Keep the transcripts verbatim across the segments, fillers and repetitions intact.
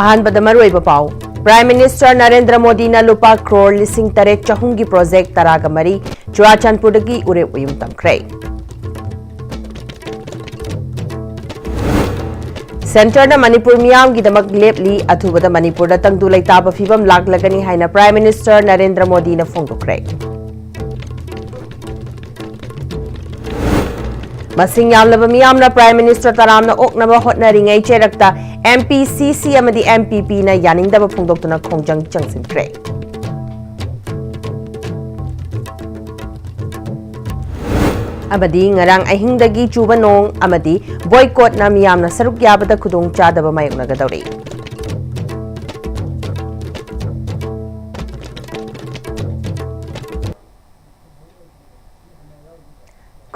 ꯑꯍꯥꯟꯕꯗ ꯃꯔꯨꯑꯣꯏꯕ ꯄꯥꯎ꯫ Prime Minister ꯅꯔꯦꯟꯗ꯭ꯔ ꯃꯣꯗꯤꯅ ꯂꯨꯄꯥ ꯀ꯭ꯔꯣꯔ ꯂꯤꯁꯤꯡ ꯇꯔꯦꯠ ꯆꯍꯨꯝꯒꯤ ꯄ꯭ꯔꯣꯖꯦꯛ ꯇꯔꯥꯒ ꯃꯔꯤ ꯆꯨꯔꯥꯆꯥꯟꯄꯨꯔꯗꯒꯤ ꯎꯔꯦꯞ ꯎꯌꯨꯝ ꯇꯝꯈ꯭ꯔꯦ꯫ ꯁꯦꯟꯇꯔꯅ ꯃꯅꯤꯄꯨꯔ ꯃꯤꯌꯥꯝꯒꯤꯗꯃꯛ ꯂꯦꯞꯂꯤ, ꯑꯊꯨꯕꯗ ꯃꯅꯤꯄꯨꯔꯗ ꯇꯪꯗꯨ ꯂꯩꯇꯥꯕ ꯐꯤꯕꯝ ꯂꯥꯛꯂꯒꯅꯤ ꯍꯥꯏꯅ Prime Minister ꯅꯔꯦꯟꯗ꯭ꯔ ꯃꯣꯗꯤꯅ ꯐꯣꯡꯗꯣꯛꯈ꯭ꯔꯦ꯫ ꯃꯁꯤꯡ ꯌꯥꯝꯂꯕ ꯃꯤꯌꯥꯝꯅ Prime Minister ꯇꯔꯥꯝꯅ ꯑꯣꯛꯅꯕ ꯍꯣꯠꯅꯔꯤꯉꯩ ꯆꯩꯔꯛꯇ M P C C ꯑꯃꯗꯤ M P P ꯅ ꯌꯥꯅꯤꯡꯗꯕ ꯐꯣꯡꯗꯣꯛꯇꯨꯅ ꯈꯣꯡꯖꯪ ꯆꯪꯁꯤꯟꯈ꯭ꯔꯦ꯫ ꯑꯃꯗꯤ ꯉꯔꯥꯡ ꯑꯍꯤꯡꯗꯒꯤ ꯆꯨꯕ ꯅꯣꯡ ꯑꯃꯗꯤ ꯕꯣꯏꯀꯣꯠꯅ ꯃꯤꯌꯥꯝꯅ ꯁꯔꯨꯛ ꯌꯥꯕꯗ ꯈꯨꯗꯣꯡꯆꯥꯗꯕ ꯃꯥꯌꯣꯛꯅꯒꯗꯧꯔꯤ꯫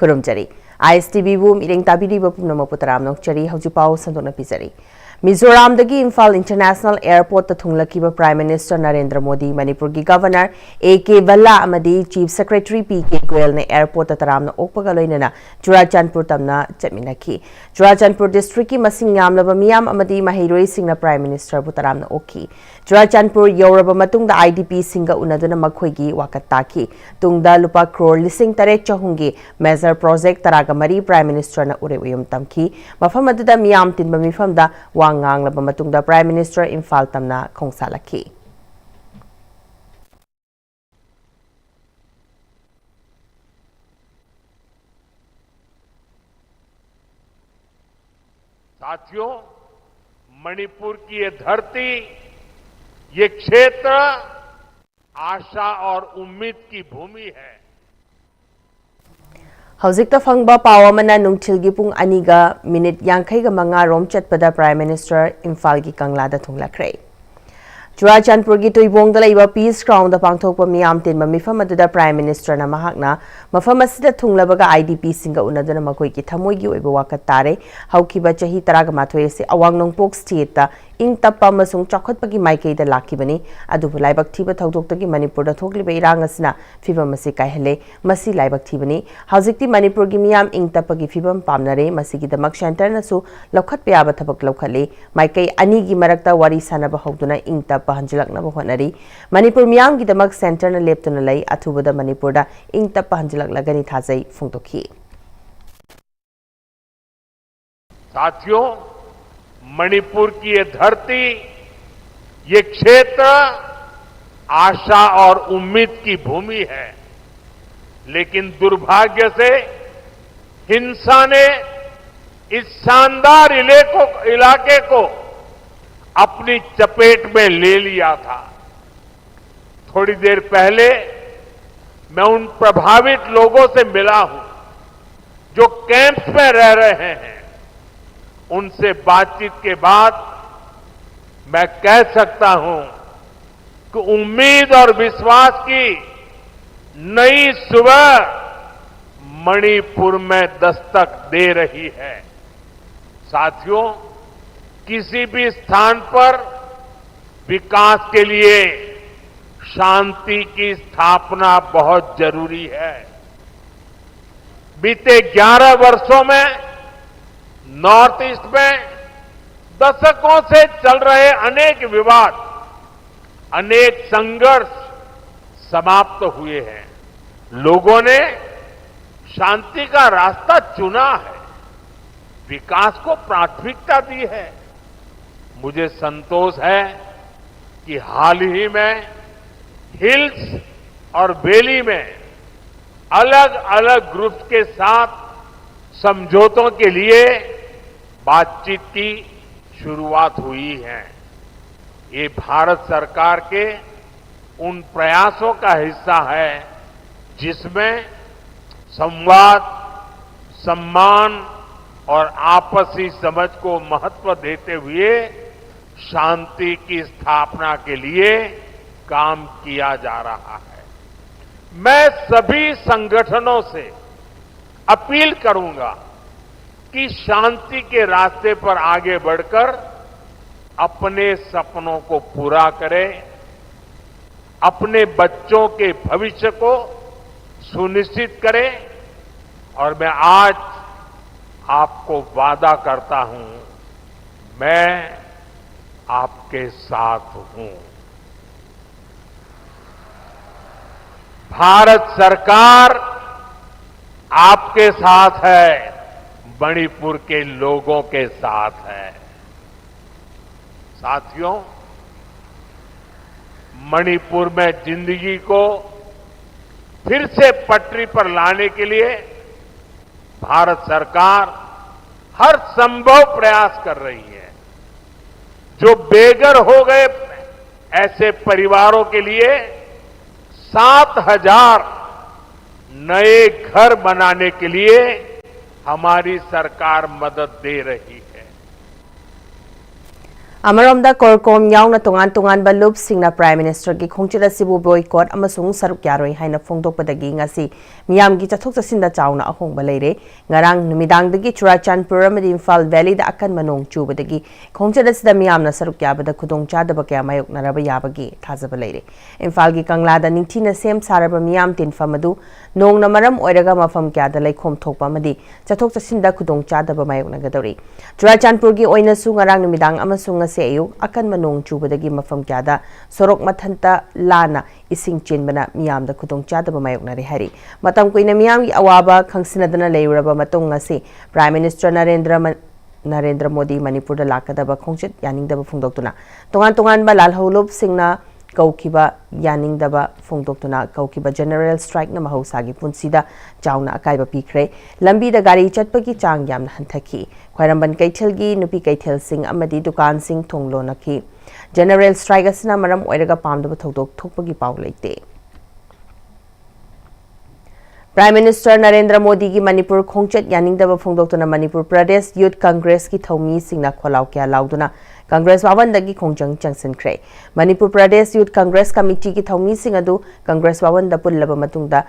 ꯈꯨꯔꯨꯝꯖꯔꯤ꯫ I S T V ꯕꯨ ꯃꯤꯠꯌꯦꯡ ꯇꯥꯕꯤꯔꯤꯕ ꯄꯨꯝꯅꯃꯛꯄꯨ ꯇꯔꯥꯝꯅ ꯑꯣꯛꯆꯔꯤ꯫ ꯍꯧꯖꯤꯛ ꯄꯥꯎ ꯁꯟꯗꯣꯛꯅ ꯄꯤꯖꯔꯤ꯫ ꯃꯤꯖꯣꯔꯥꯝꯗꯒꯤ ꯏꯝꯐꯥꯜ International Airport ꯇ ꯊꯨꯡꯂꯈꯤꯕ Prime Minister ꯅꯔꯦꯟꯗ꯭ꯔ ꯃꯣꯗꯤ, ꯃꯅꯤꯄꯨꯔꯒꯤ Governor A K ꯚꯜꯂꯥ ꯑꯃꯗꯤ Chief Secretary P K ꯒꯣꯌꯦꯜꯅ airport ꯇ ꯇꯔꯥꯝꯅ ꯑꯣꯛꯄꯒ ꯂꯣꯏꯅꯅ ꯆꯨꯔꯥꯆꯥꯟꯄꯨꯔ ꯇꯝꯅ ꯆꯠꯃꯤꯟꯅꯈꯤ꯫ ꯆꯨꯔꯥꯆꯥꯟꯄꯨꯔ district ꯀꯤ ꯃꯁꯤꯡ ꯌꯥꯝꯂꯕ ꯃꯤꯌꯥꯝ ꯑꯃꯗꯤ ꯃꯍꯩꯔꯣꯏꯁꯤꯡꯅ Prime Minister ꯕꯨ ꯇꯔꯥꯝꯅ ꯑꯣꯛꯈꯤ꯫ ꯆꯨꯔꯥꯆꯥꯟꯄꯨꯔ ꯌꯧꯔꯕ ꯃꯇꯨꯡꯗ I D P ꯁꯤꯡꯒ ꯎꯅꯗꯨꯅ ꯃꯈꯣꯏꯒꯤ ꯋꯥꯀꯠ ꯇꯥꯈꯤ꯫ ꯇꯨꯡꯗ ꯂꯨꯄꯥ ꯀ꯭ꯔꯣꯔ ꯂꯤꯁꯤꯡ ꯇꯔꯦꯠ ꯆꯍꯨꯝꯒꯤ major project ꯇꯔꯥꯒ ꯃꯔꯤ Prime Minister ꯅ ꯎꯔꯦꯞ ꯎꯌꯨꯝ ꯇꯝꯈꯤ꯫ ꯃꯐꯝ ꯑꯗꯨꯗ ꯃꯤꯌꯥꯝ ꯇꯤꯟꯕ ꯃꯤꯐꯝꯗ ꯋꯥ ꯉꯥꯡꯂꯕ ꯃꯇꯨꯡꯗ Prime Minister ꯏꯝꯐꯥꯜ ꯇꯝꯅ ꯈꯣꯡꯁꯥꯜꯂꯛꯈꯤ꯫ साथियों, मणिपुर की ये धरती, ये क्षेत्र आशा और उम्मीद की भूमि है। ꯍꯧꯖꯤꯛꯇ ꯐꯪꯕ ꯄꯥꯎ ꯑꯃꯅ ꯅꯨꯡꯊꯤꯜꯒꯤ ꯄꯨꯡ ꯑꯅꯤꯒ ꯃꯤꯅꯤꯠ ꯌꯥꯡꯈꯩꯒ ꯃꯉꯥ ꯔꯣꯝ ꯆꯠꯄꯗ Prime Minister ꯏꯝꯐꯥꯜꯒꯤ ꯀꯪꯂꯥꯗ ꯊꯨꯡꯂꯈ꯭ꯔꯦ꯫ ꯆꯨꯔꯥꯆꯥꯟꯄꯨꯔꯒꯤ ꯇꯨꯏꯕꯣꯡꯗ ꯂꯩꯕ Peace Ground ꯗ ꯄꯥꯡꯊꯣꯛꯄ ꯃꯤꯌꯥꯝ ꯇꯤꯟꯕ ꯃꯤꯐꯝ ꯑꯗꯨꯗ Prime Minister ꯅ ꯃꯍꯥꯛꯅ ꯃꯐꯝ ꯑꯁꯤꯗ ꯊꯨꯡꯂꯕꯒ I D P ꯁꯤꯡꯒ ꯎꯅꯗꯨꯅ ꯃꯈꯣꯏꯒꯤ ꯊꯃꯣꯏꯒꯤ ꯑꯣꯏꯕ ꯋꯥꯀꯠ ꯇꯥꯔꯦ꯫ ꯍꯧꯈꯤꯕ ꯆꯍꯤ ꯇꯔꯥꯒ ꯃꯥꯊꯣꯏ ꯑꯁꯤ ꯑꯋꯥꯡ ꯅꯣꯡꯄꯣꯛ state ꯇ ꯏꯪ ꯇꯞꯄ ꯑꯃꯁꯨꯡ ꯆꯥꯎꯈꯠꯄꯒꯤ ꯃꯥꯏꯀꯩꯗ ꯂꯥꯛꯈꯤꯕꯅꯤ꯫ ꯑꯗꯨꯕꯨ ꯂꯥꯏꯕꯛ ꯊꯤꯕ ꯊꯧꯗꯣꯛꯇꯒꯤ ꯃꯅꯤꯄꯨꯔꯗ ꯊꯣꯛꯂꯤꯕ ꯏꯔꯥꯡ ꯑꯁꯤꯅ ꯐꯤꯚꯝ ꯑꯁꯤ ꯀꯥꯏꯍꯜꯂꯦ꯫ ꯃꯁꯤ ꯂꯥꯏꯕꯛ ꯊꯤꯕꯅꯤ꯫ ꯍꯧꯖꯤꯛꯇꯤ ꯃꯅꯤꯄꯨꯔꯒꯤ ꯃꯤꯌꯥꯝ ꯏꯪ ꯇꯞꯄꯒꯤ ꯐꯤꯚꯝ ꯄꯥꯝꯅꯔꯦ꯫ ꯃꯁꯤꯒꯤꯗꯃꯛ ꯁꯦꯟꯇꯔꯅꯁꯨ ꯂꯧꯈꯠꯄ ꯌꯥꯕ ꯊꯕꯛ ꯂꯧꯈꯠꯂꯤ꯫ ꯃꯥꯏꯀꯩ ꯑꯅꯤꯒꯤ ꯃꯔꯛꯇ ꯋꯥꯔꯤ ꯁꯥꯅꯕ ꯍꯧꯗꯨꯅ ꯏꯪ ꯇꯞꯄ ꯍꯟꯖꯤꯜꯂꯛꯅꯕ ꯍꯣꯠꯅꯔꯤ꯫ ꯃꯅꯤꯄꯨꯔ ꯃꯤꯌꯥꯝꯒꯤꯗꯃꯛ ꯁꯦꯟꯇꯔꯅ ꯂꯦꯞꯇꯨꯅ ꯂꯩ꯫ ꯑꯊꯨꯕꯗ ꯃꯅꯤꯄꯨꯔꯗ ꯏꯪ ꯇꯞꯄ ꯍꯟꯖꯤꯜꯂꯛꯂꯒꯅꯤ ꯊꯥꯖꯩ ꯐꯣꯡꯗꯣꯛꯈꯤ꯫ साथियों, मणिपुर की ये धरती, ये क्षेत्र आशा और उम्मीद की भूमि है, लेकिन दुर्भाग्य से हिंसा ने इस शानदार इलेको- इलाके को अपनी चपेट में ले लिया था। थोड़ी देर पहले मैं उन प्रभावित लोगों से मिला हूं जो कैंप्स में रह रहे हैं। उनसे बातचीत के बाद मैं कह सकता हूं कि उम्मीद और विश्वास की नई सुबह मणिपुर में दस्तक दे रही है। साथियों, किसी भी स्थान पर विकास के लिए शांति की स्थापना बहुत जरूरी है। बीते ग्यारह वर्षों में नॉर्थ ईस्ट में दशकों से चल रहे अनेक विवाद, अनेक संघर्ष समाप्त हुए हैं। लोगों ने शांति का रास्ता चुना है, विकास को प्राथमिकता दी है। मुझे संतोष है कि हाल ही में हिल्स और वैली में अलग-अलग ग्रुप्स के साथ समझौतों के लिए बातचीत की शुरुआत हुई है। ये भारत सरकार के उन प्रयासों का हिस्सा है जिसमें संवाद, सम्मान और आपसी समझ को महत्व देते हुए शांति की स्थापना के लिए काम किया जा रहा है। मैं सभी संगठनों से अपील करूंगा कि शांति के रास्ते पर आगे बढ़कर अपने सपनों को पूरा करें, अपने बच्चों के भविष्य को सुनिश्चित करें। और मैं आज आपको वादा करता हूं, मैं आपके साथ हूं। भारत सरकार आपके साथ है, मणिपुर के लोगों के साथ है। साथियों, मणिपुर में जिंदगी को फिर से पटरी पर लाने के लिए भारत सरकार हर संभव प्रयास कर रही है। जो बेघर हो गए ऐसे परिवारों के लिए सात हजार नए घर बनाने के लिए हमारी सरकार मदद दे रही है। ꯑꯃꯔꯣꯝꯗ, ꯀꯣꯔꯀꯣꯝ ꯌꯥꯎꯅ ꯇꯣꯉꯥꯟ ꯇꯣꯉꯥꯟꯕ ꯂꯨꯞꯁꯤꯡꯅ ꯄ꯭ꯔꯥꯏꯝ ꯃꯤꯅꯤꯁꯇꯔꯒꯤ ꯈꯣꯡꯆꯠ ꯑꯁꯤꯕꯨ ꯕꯣꯏꯀꯣꯠ ꯑꯃꯁꯨꯡ ꯁꯔꯨꯛ ꯌꯥꯔꯣꯏ ꯍꯥꯏꯅ ꯐꯣꯡꯗꯣꯛꯄꯗꯒꯤ ꯉꯁꯤ ꯃꯤꯌꯥꯝꯒꯤ ꯆꯠꯊꯣꯛ ꯆꯠꯁꯤꯟꯗ ꯆꯥꯎꯅ ꯑꯍꯣꯡꯕ ꯂꯩꯔꯦ꯫ ꯉꯔꯥꯡ ꯅꯨꯃꯤꯗꯥꯡꯗꯒꯤ ꯆꯨꯔꯥꯆꯥꯟꯄꯨꯔ ꯑꯃꯗꯤ ꯏꯝꯐꯥꯜ ꯚꯦꯂꯤꯗ ꯑꯀꯟꯕ ꯅꯣꯡ ꯆꯨꯕꯗꯒꯤ ꯈꯣꯡꯆꯠ ꯑꯁꯤꯗ ꯃꯤꯌꯥꯝꯅ ꯁꯔꯨꯛ ꯌꯥꯕꯗ ꯈꯨꯗꯣꯡꯆꯥꯗꯕ ꯀꯌꯥ ꯃꯥꯌꯣꯛꯅꯔꯕ ꯌꯥꯕꯒꯤ ꯊꯥꯖꯕ ꯂꯩꯔꯦ꯫ ꯏꯝꯐꯥꯜꯒꯤ ꯀꯪꯂꯥꯗ ꯅꯤꯡꯊꯤꯅ ꯁꯦꯝ ꯁꯥꯔꯕ ꯃꯤꯌꯥꯝ ꯇꯤꯟꯐꯝ ꯑꯗꯨ ꯅꯣꯡꯅ ꯃꯔꯝ ꯑꯣꯏꯔꯒ ꯃꯐꯝ ꯀꯌꯥꯗ ꯂꯩꯈꯣꯝ ꯊꯣꯛꯄ ꯑꯃꯗꯤ ꯆꯠꯊꯣꯛ ꯆꯠꯁꯤꯟꯗ ꯈꯨꯗꯣꯡꯆꯥꯗꯕ ꯃꯥꯌꯣꯛꯅꯒꯗꯧꯔꯤ꯫ ꯆꯨꯔꯥꯆꯥꯟꯄꯨꯔꯒꯤ ꯑꯣꯏꯅꯁꯨ ꯉꯔꯥꯡ ꯅꯨꯃꯤꯗꯥꯡ ꯑꯃꯁꯨꯡ ꯉꯁꯤ ꯑꯌꯨꯛ ꯑꯀꯟꯕ ꯅꯣꯡ ꯆꯨꯕꯗꯒꯤ ꯃꯐꯝ ꯀꯌꯥꯗ ꯁꯣꯔꯣꯛ ꯃꯊꯟꯇ ꯂꯥꯟꯅ ꯏꯁꯤꯡ ꯆꯦꯟꯕꯅ ꯃꯤꯌꯥꯝꯗ ꯈꯨꯗꯣꯡꯆꯥꯗꯕ ꯃꯥꯌꯣꯛꯅꯔꯦ ꯍꯥꯏꯔꯤ꯫ ꯃꯇꯝ ꯀꯨꯏꯅ ꯃꯤꯌꯥꯝꯒꯤ ꯑꯋꯥꯕ ꯈꯪꯁꯤꯟꯅꯗꯅ ꯂꯩꯔꯨꯔꯕ ꯃꯇꯨꯡ ꯉꯁꯤ ꯄ꯭ꯔꯥꯏꯝ ꯃꯤꯅꯤꯁꯇꯔ ꯅꯔꯦꯟꯗ꯭ꯔ ꯃ-, ꯅꯔꯦꯟꯗ꯭ꯔ ꯃꯣꯗꯤ ꯃꯅꯤꯄꯨꯔꯗ ꯂꯥꯛꯀꯗꯕ ꯈꯣꯡꯆꯠ ꯌꯥꯅꯤꯡꯗꯕ ꯐꯣꯡꯗꯣꯛꯇꯨꯅ ꯇꯣꯉꯥꯟ ꯇꯣꯉꯥꯟꯕ ꯂꯥꯜꯍꯧꯂꯨꯞꯁꯤꯡꯅ ꯀꯧꯈꯤꯕ ꯌꯥꯅꯤꯡꯗꯕ ꯐꯣꯡꯗꯣꯛꯇꯨꯅ ꯀꯧꯈꯤꯕ ꯖꯦꯅꯔꯦꯜ ꯁ꯭ꯇ꯭ꯔꯥꯏꯛꯅ ꯃꯍꯧꯁꯥꯒꯤ ꯄꯨꯟꯁꯤꯗ ꯆꯥꯎꯅ ꯑꯀꯥꯏꯕ ꯄꯤꯈ꯭ꯔꯦ꯫ ꯂꯝꯕꯤꯗ ꯒꯥꯔꯤ ꯆꯠꯄꯒꯤ ꯆꯥꯡ ꯌꯥꯝꯅ ꯍꯟꯊꯈꯤ꯫ ꯈ꯭ꯋꯥꯏꯔꯝꯕꯟ ꯀꯩꯊꯦꯜꯒꯤ ꯅꯨꯄꯤ ꯀꯩꯊꯦꯜꯁꯤꯡ ꯑꯃꯗꯤ ꯗꯨꯀꯥꯟꯁꯤꯡ ꯊꯣꯡ ꯂꯣꯟꯅꯈꯤ꯫ ꯖꯦꯅꯔꯦꯜ ꯁ꯭ꯇ꯭ꯔꯥꯏꯛ ꯑꯁꯤꯅ ꯃꯔꯝ ꯑꯣꯏꯔꯒ ꯄꯥꯝꯗꯕ ꯊꯧꯗꯣꯛ ꯊꯣꯛꯄꯒꯤ ꯄꯥꯎ ꯂꯩꯇꯦ꯫ ꯄ꯭ꯔꯥꯏꯝ ꯃꯤꯅꯤꯁꯇꯔ ꯅꯔꯦꯟꯗ꯭ꯔ ꯃꯣꯗꯤꯒꯤ ꯃꯅꯤꯄꯨꯔ ꯈꯣꯡꯆꯠ ꯌꯥꯅꯤꯡꯗꯕ ꯐꯣꯡꯗꯣꯛꯇꯨꯅ ꯃꯅꯤꯄꯨꯔ ꯄ꯭ꯔꯗꯦꯁ ꯌꯨꯊ ꯀꯪꯒ꯭ꯔꯦꯁꯀꯤ ꯊꯧꯃꯤꯁꯤꯡꯅ ꯈꯣꯜꯂꯥꯎ ꯀꯌꯥ ꯂꯥꯎꯗꯨꯅ ꯀꯪꯒ꯭ꯔꯦꯁ ꯚꯕꯟꯗꯒꯤ ꯈꯣꯡꯖꯪ ꯆꯪꯁꯤꯟꯈ꯭ꯔꯦ꯫ ꯃꯅꯤꯄꯨꯔ ꯄ꯭ꯔꯗꯦꯁ ꯌꯨꯊ ꯀꯪꯒ꯭ꯔꯦꯁ ꯀꯃꯤꯇꯤꯒꯤ ꯊꯧꯃꯤꯁꯤꯡ ꯑꯗꯨ ꯀꯪꯒ꯭ꯔꯦꯁ ꯚꯕꯟꯗ ꯄꯨꯜꯂꯕ ꯃꯇꯨꯡꯗ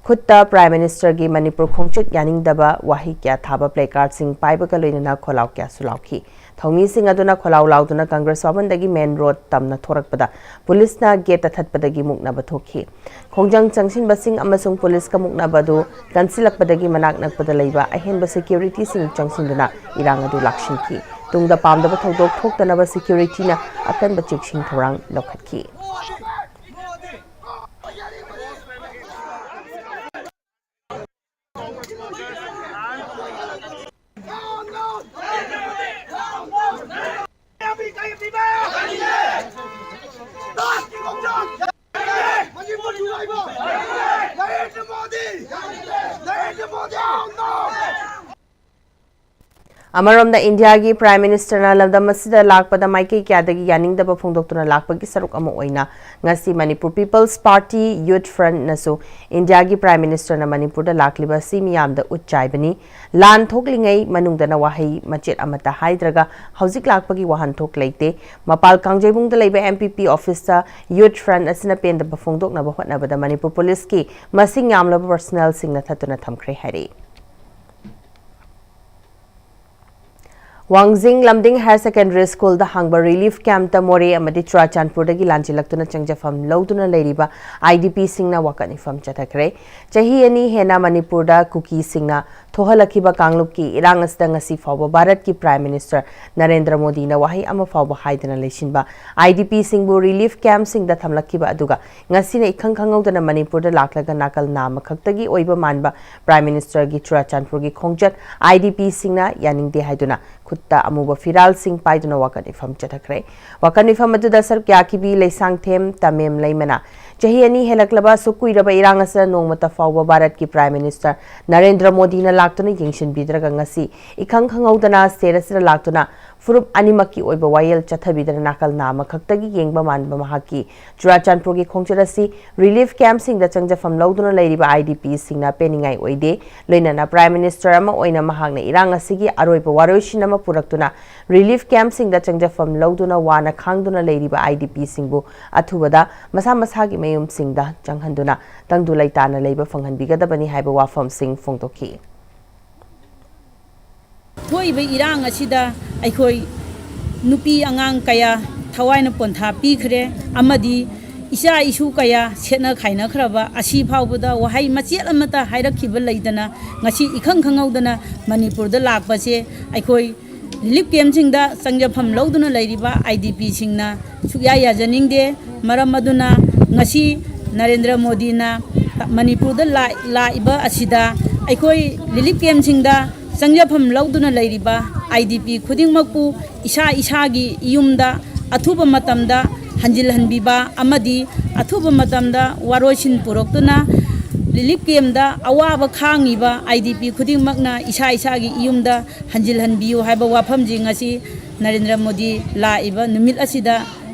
ꯈꯨꯠꯇ ꯄ꯭ꯔꯥꯏꯝ ꯃꯤꯅꯤꯁꯇꯔꯒꯤ ꯃꯅꯤꯄꯨꯔ ꯈꯣꯡꯆꯠ ꯌꯥꯅꯤꯡꯗꯕ ꯋꯥꯍꯩ ꯀꯌꯥ ꯊꯥꯕ ꯄ꯭ꯂꯦ ꯀꯥꯔꯗꯁꯤꯡ ꯄꯥꯏꯕꯒ ꯂꯣꯏꯅꯅ ꯈꯣꯜꯂꯥꯎ ꯀꯌꯥꯁꯨ ꯂꯥꯎꯈꯤ꯫ ꯊꯧꯃꯤꯁꯤꯡ ꯑꯗꯨꯅ ꯈꯣꯜꯂꯥꯎ ꯂꯥꯎꯗꯨꯅ ꯀꯪꯒ꯭ꯔꯦꯁ ꯚꯕꯟꯗꯒꯤ ꯃꯦꯟ ꯔꯣꯗ ꯇꯝꯅ ꯊꯣꯔꯛꯄꯗ ꯄꯨꯂꯤꯁꯅ ꯒꯦꯠꯇ ꯊꯠꯄꯗꯒꯤ ꯃꯨꯛꯅꯕ ꯊꯣꯛꯈꯤ꯫ ꯈꯣꯡꯖꯪ ꯆꯪꯁꯤꯟꯕꯁꯤꯡ ꯑꯃꯁꯨꯡ ꯄꯨꯂꯤꯁꯀ ꯃꯨꯛꯅꯕ ꯑꯗꯨ ꯀꯟꯁꯤꯜꯂꯛꯄꯗꯒꯤ ꯃꯅꯥꯛ ꯅꯛꯄꯗ ꯂꯩꯕ ꯑꯍꯦꯟꯕ ꯁꯦꯀ꯭ꯌꯨꯔꯤꯇꯤꯁꯤꯡ ꯆꯪꯁꯤꯟꯗꯨꯅ ꯏꯔꯥꯡ ꯑꯗꯨ ꯂꯥꯛꯁꯤꯟꯈꯤ꯫ ꯇꯨꯡꯗ ꯄꯥꯝꯗꯕ ꯊꯧꯗꯣꯛ ꯊꯣꯛꯇꯅꯕ ꯁꯦꯀ꯭ꯌꯨꯔꯤꯇꯤꯅ ꯑꯀꯟꯕ ꯆꯦꯛꯁꯤꯟ ꯊꯧꯔꯥꯡ ꯂꯧꯈꯠꯈꯤ꯫ ꯑꯃꯔꯣꯝꯗ, ꯏꯟꯗꯤꯌꯥꯒꯤ ꯄ꯭ꯔꯥꯏꯝ ꯃꯤꯅꯤꯁꯇꯔꯅ ꯂꯝꯗꯝ ꯑꯁꯤꯗ ꯂꯥꯛꯄꯗ ꯃꯥꯏꯀꯩ ꯀꯌꯥꯗꯒꯤ ꯌꯥꯅꯤꯡꯗꯕ ꯐꯣꯡꯗꯣꯛꯇꯨꯅ ꯂꯥꯛꯄꯒꯤ ꯁꯔꯨꯛ ꯑꯃ ꯑꯣꯏꯅ ꯉꯁꯤ ꯃꯅꯤꯄꯨꯔ ꯄꯤꯄꯜꯁ ꯄꯥꯔꯇꯤ ꯌꯨꯠ ꯐ꯭ꯔꯟꯠꯅꯁꯨ ꯏꯟꯗꯤꯌꯥꯒꯤ ꯄ꯭ꯔꯥꯏꯝ ꯃꯤꯅꯤꯁꯇꯔꯅ ꯃꯅꯤꯄꯨꯔꯗ ꯂꯥꯛꯂꯤꯕ ꯑꯁꯤ ꯃꯤꯌꯥꯝꯗ ꯎꯠ ꯆꯥꯏꯕꯅꯤ, ꯂꯥꯟ ꯊꯣꯛꯂꯤꯉꯩ ꯃꯅꯨꯡꯗꯅ ꯋꯥꯍꯩ ꯃꯆꯦꯠ ꯑꯃꯠꯇ ꯍꯥꯏꯗ꯭ꯔꯒ ꯍꯧꯖꯤꯛ ꯂꯥꯛꯄꯒꯤ ꯋꯥꯍꯟꯊꯣꯛ ꯂꯩꯇꯦ꯫ ꯃꯄꯥꯜ ꯀꯥꯡꯖꯩꯕꯨꯡꯗ ꯂꯩꯕ ꯑꯦꯝ ꯄꯤ ꯄꯤ ꯑꯣꯐꯤꯁꯇ ꯌꯨꯠ ꯐ꯭ꯔꯟꯠ ꯑꯁꯤꯅ ꯄꯦꯟꯗꯕ ꯐꯣꯡꯗꯣꯛꯅꯕ ꯍꯣꯠꯅꯕꯗ ꯃꯅꯤꯄꯨꯔ ꯄꯨꯂꯤꯁꯀꯤ ꯃꯁꯤꯡ ꯌꯥꯝꯂꯕ ꯄꯔꯁꯅꯦꯜꯁꯤꯡꯅ ꯊꯠꯇꯨꯅ ꯊꯝꯈ꯭ꯔꯦ ꯍꯥꯏꯔꯤ꯫ ꯋꯥꯡꯖꯤꯡ ꯂꯝꯗꯤꯡ ꯍꯥꯌꯔ ꯁꯦꯀꯦꯟꯗꯔꯤ ꯁ꯭ꯀꯨꯜꯗ ꯍꯥꯡꯕ ꯔꯤꯂꯤꯐ ꯀꯦꯝꯞꯇ ꯃꯣꯔꯦ ꯑꯃꯗꯤ ꯆꯨꯔꯥꯆꯥꯟꯄꯨꯔꯗꯒꯤ ꯂꯥꯟꯖꯦꯜꯂꯛꯇꯨꯅ ꯆꯪꯖꯐꯝ ꯂꯧꯗꯨꯅ ꯂꯩꯔꯤꯕ ꯑꯥꯏ ꯗꯤ ꯄꯤꯁꯤꯡꯅ ꯋꯥꯀꯠ ꯃꯤꯐꯝ ꯆꯠꯊꯈ꯭ꯔꯦ꯫ ꯆꯍꯤ ꯑꯅꯤ ꯍꯦꯟꯅ ꯃꯅꯤꯄꯨꯔꯗ ꯀꯨꯀꯤꯁꯤꯡꯅ ꯊꯣꯛꯍꯜꯂꯛꯈꯤꯕ ꯀꯥꯡꯂꯨꯞꯀꯤ ꯏꯔꯥꯡ ꯑꯁꯤꯗ ꯉꯁꯤ ꯐꯥꯎꯕ ꯚꯥꯔꯠꯀꯤ ꯄ꯭ꯔꯥꯏꯝ ꯃꯤꯅꯤꯁꯇꯔ ꯅꯔꯦꯟꯗ꯭ꯔ ꯃꯣꯗꯤꯅ ꯋꯥꯍꯩ ꯑꯃ ꯐꯥꯎꯕ ꯍꯥꯏꯗꯅ ꯂꯩꯁꯤꯟꯕ ꯑꯥꯏ ꯗꯤ ꯄꯤꯁꯤꯡꯕꯨ ꯔꯤꯂꯤꯐ ꯀꯦꯝꯞꯁꯤꯡꯗ ꯊꯝꯂꯛꯈꯤꯕ ꯑꯗꯨꯒ ꯉꯁꯤꯅ ꯏꯈꯪ ꯈꯪꯍꯧꯗꯅ ꯃꯅꯤꯄꯨꯔꯗ ꯂꯥꯛꯂꯒ ꯅꯥꯀꯜ ꯅꯥꯝꯃ ꯈꯛꯇꯒꯤ ꯑꯣꯏꯕ ꯃꯥꯟꯕ ꯄ꯭ꯔꯥꯏꯝ ꯃꯤꯅꯤꯁꯇꯔꯒꯤ ꯆꯨꯔꯥꯆꯥꯟꯄꯨꯔꯒꯤ ꯈꯣꯡꯆꯠ ꯑꯥꯏ ꯗꯤ ꯄꯤꯁꯤꯡꯅ ꯌꯥꯅꯤꯡꯗꯦ ꯍꯥꯏꯗꯨꯅ ꯈꯨꯠꯇ ꯑꯃꯨꯕ ꯐꯤꯔꯥꯜꯁꯤꯡ ꯄꯥꯏꯗꯨꯅ ꯋꯥꯀꯠ ꯃꯤꯐꯝ ꯆꯠꯊꯈ꯭ꯔꯦ꯫ ꯋꯥꯀꯠ ꯃꯤꯐꯝ ꯑꯗꯨꯗ ꯁꯔꯨꯛ ꯌꯥꯈꯤꯕꯤ ꯂꯩꯁꯥꯡꯊꯦꯝ ꯇꯃꯦꯝ ꯂꯩꯃꯅ ꯆꯍꯤ ꯑꯅꯤ ꯍꯦꯜꯂꯛꯂꯕ ꯑꯁꯨꯛ ꯀꯨꯏꯔꯕ ꯏꯔꯥꯡ ꯑꯁꯤꯗ ꯅꯣꯡꯃꯇ ꯐꯥꯎꯕ ꯚꯥꯔꯠꯀꯤ ꯄ꯭ꯔꯥꯏꯝ ꯃꯤꯅꯤꯁꯇꯔ ꯅꯔꯦꯟꯗ꯭ꯔ ꯃꯣꯗꯤꯅ ꯂꯥꯛꯇꯨꯅ ꯌꯦꯡꯁꯤꯟꯕꯤꯗ꯭ꯔꯒ ꯉꯁꯤ ꯏꯈꯪ ꯈꯪꯍꯧꯗꯅ ꯁ꯭ꯇꯦꯠ ꯑꯁꯤꯗ ꯂꯥꯛꯇꯨꯅ ꯐꯨꯔꯨꯞ ꯑꯅꯤꯃꯛꯀꯤ ꯑꯣꯏꯕ ꯋꯥꯌꯦꯜ ꯆꯠꯊꯕꯤꯗꯅ ꯅꯥꯀꯜ ꯅꯥꯝꯃ ꯈꯛꯇꯒꯤ ꯌꯦꯡꯕ ꯃꯥꯟꯕ ꯃꯍꯥꯛꯀꯤ ꯆꯨꯔꯥꯆꯥꯟꯄꯨꯔꯒꯤ ꯈꯣꯡꯆꯠ ꯑꯁꯤ ꯔꯤꯂꯤꯐ ꯀꯦꯝꯞꯁꯤꯡꯗ ꯆꯪꯖꯐꯝ ꯂꯧꯗꯨꯅ ꯂꯩꯔꯤꯕ ꯑꯥꯏ ꯗꯤ ꯄꯤꯁꯤꯡꯅ ꯄꯦꯟꯅꯤꯡꯉꯥꯏ ꯑꯣꯏꯗꯦ꯫ ꯂꯣꯏꯅꯅ ꯄ꯭ꯔꯥꯏꯝ ꯃꯤꯅꯤꯁꯇꯔ ꯑꯃ ꯑꯣꯏꯅ ꯃꯍꯥꯛꯅ ꯏꯔꯥꯡ ꯑꯁꯤꯒꯤ ꯑꯔꯣꯏꯕ ꯋꯥꯔꯣꯏꯁꯤꯟ ꯑꯃ ꯄꯨꯔꯛꯇꯨꯅ ꯔꯤꯂꯤꯐ ꯀꯦꯝꯞꯁꯤꯡꯗ ꯆꯪꯖꯐꯝ ꯂꯧꯗꯨꯅ ꯋꯥꯅ ꯈꯥꯡꯗꯨꯅ ꯂꯩꯔꯤꯕ ꯑꯥꯏ ꯗꯤ ꯄꯤꯁꯤꯡꯕꯨ ꯑꯊꯨꯕꯗ ꯃꯁꯥ ꯃꯁꯥꯒꯤ ꯃꯌꯨꯝꯁꯤꯡꯗ ꯆꯪꯍꯟꯗꯨꯅ ꯇꯪꯗꯨ ꯂꯩꯇꯥꯅ ꯂꯩꯕ ꯐꯪꯍꯟꯕꯤꯒꯗꯕꯅꯤ ꯍꯥꯏꯕ ꯋꯥꯐꯝꯁꯤꯡ ꯐꯣꯡꯗꯣꯛꯈꯤ꯫ ꯊꯣꯛꯏꯕ ꯏꯔꯥꯡ ꯑꯁꯤꯗ ꯑꯩꯈꯣꯏ ꯅꯨꯄꯤ ꯑꯉꯥꯡ ꯀꯌꯥ ꯊꯋꯥꯏꯅ ꯄꯣꯟꯊꯥ ꯄꯤꯈ꯭ꯔꯦ ꯑꯃꯗꯤ ꯏꯆꯥ ꯏꯁꯨ ꯀꯌꯥ ꯁꯦꯠꯅ ꯈꯥꯏꯅꯈ꯭ꯔꯕ ꯑꯁꯤ ꯐꯥꯎꯕꯗ ꯋꯥꯍꯩ ꯃꯆꯦꯠ ꯑꯃꯠꯇ ꯍꯥꯏꯔꯛꯈꯤꯕ ꯂꯩꯇꯅ ꯉꯁꯤ ꯏꯈꯪ ꯈꯪꯍꯧꯗꯅ ꯃꯅꯤꯄꯨꯔꯗ ꯂꯥꯛꯄꯁꯦ ꯑꯩꯈꯣꯏ ꯔꯤꯂꯤꯐ ꯀꯦꯝꯞꯁꯤꯡꯗ ꯆꯪꯖꯐꯝ ꯂꯧꯗꯨꯅ ꯂꯩꯔꯤꯕ ꯑꯥꯏ ꯗꯤ ꯄꯤꯁꯤꯡꯅ ꯁꯨꯛꯌꯥ ꯌꯥꯖꯅꯤꯡꯗꯦ꯫ ꯃꯔꯝ ꯑꯗꯨꯅ ꯉꯁꯤ ꯅꯔꯦꯟꯗ꯭ꯔ ꯃꯣꯗꯤꯅ ꯃꯅꯤꯄꯨꯔꯗ ꯂꯥꯛ-, ꯂꯥꯛꯏꯕ ꯑꯁꯤꯗ ꯑꯩꯈꯣꯏ ꯔꯤꯂꯤꯐ ꯀꯦꯝꯞꯁꯤꯡꯗ ꯆꯪꯖꯐꯝ ꯂꯧꯗꯨꯅ ꯂꯩꯔꯤꯕ ꯑꯥꯏ ꯗꯤ ꯄꯤ ꯈꯨꯗꯤꯡꯃꯛꯄꯨ ꯏꯁꯥ ꯏꯁꯥꯒꯤ ꯌꯨꯝꯗ ꯑꯊꯨꯕ ꯃꯇꯝꯗ ꯍꯟꯖꯤꯜꯍꯟꯕꯤꯕ ꯑꯃꯗꯤ ꯑꯊꯨꯕ ꯃꯇꯝꯗ ꯋꯥꯔꯣꯏꯁꯤꯟ ꯄꯨꯔꯛꯇꯨꯅ ꯔꯤꯂꯤꯐ ꯀꯦꯝꯞꯇ ꯑꯋꯥꯕ ꯈꯥꯡꯉꯤꯕ ꯑꯥꯏ ꯗꯤ ꯄꯤ ꯈꯨꯗꯤꯡꯃꯛꯅ ꯏꯁꯥ ꯏꯁꯥꯒꯤ ꯌꯨꯝꯗ ꯍꯟꯖꯤꯜꯍꯟꯕꯤꯌꯨ ꯍꯥꯏꯕ ꯋꯥꯐꯝꯁꯤ ꯉꯁꯤ ꯅꯔꯦꯟꯗ꯭ꯔ ꯃꯣꯗꯤ ꯂꯥꯛꯏꯕ ꯅꯨꯃꯤꯠ ꯑꯁꯤꯗ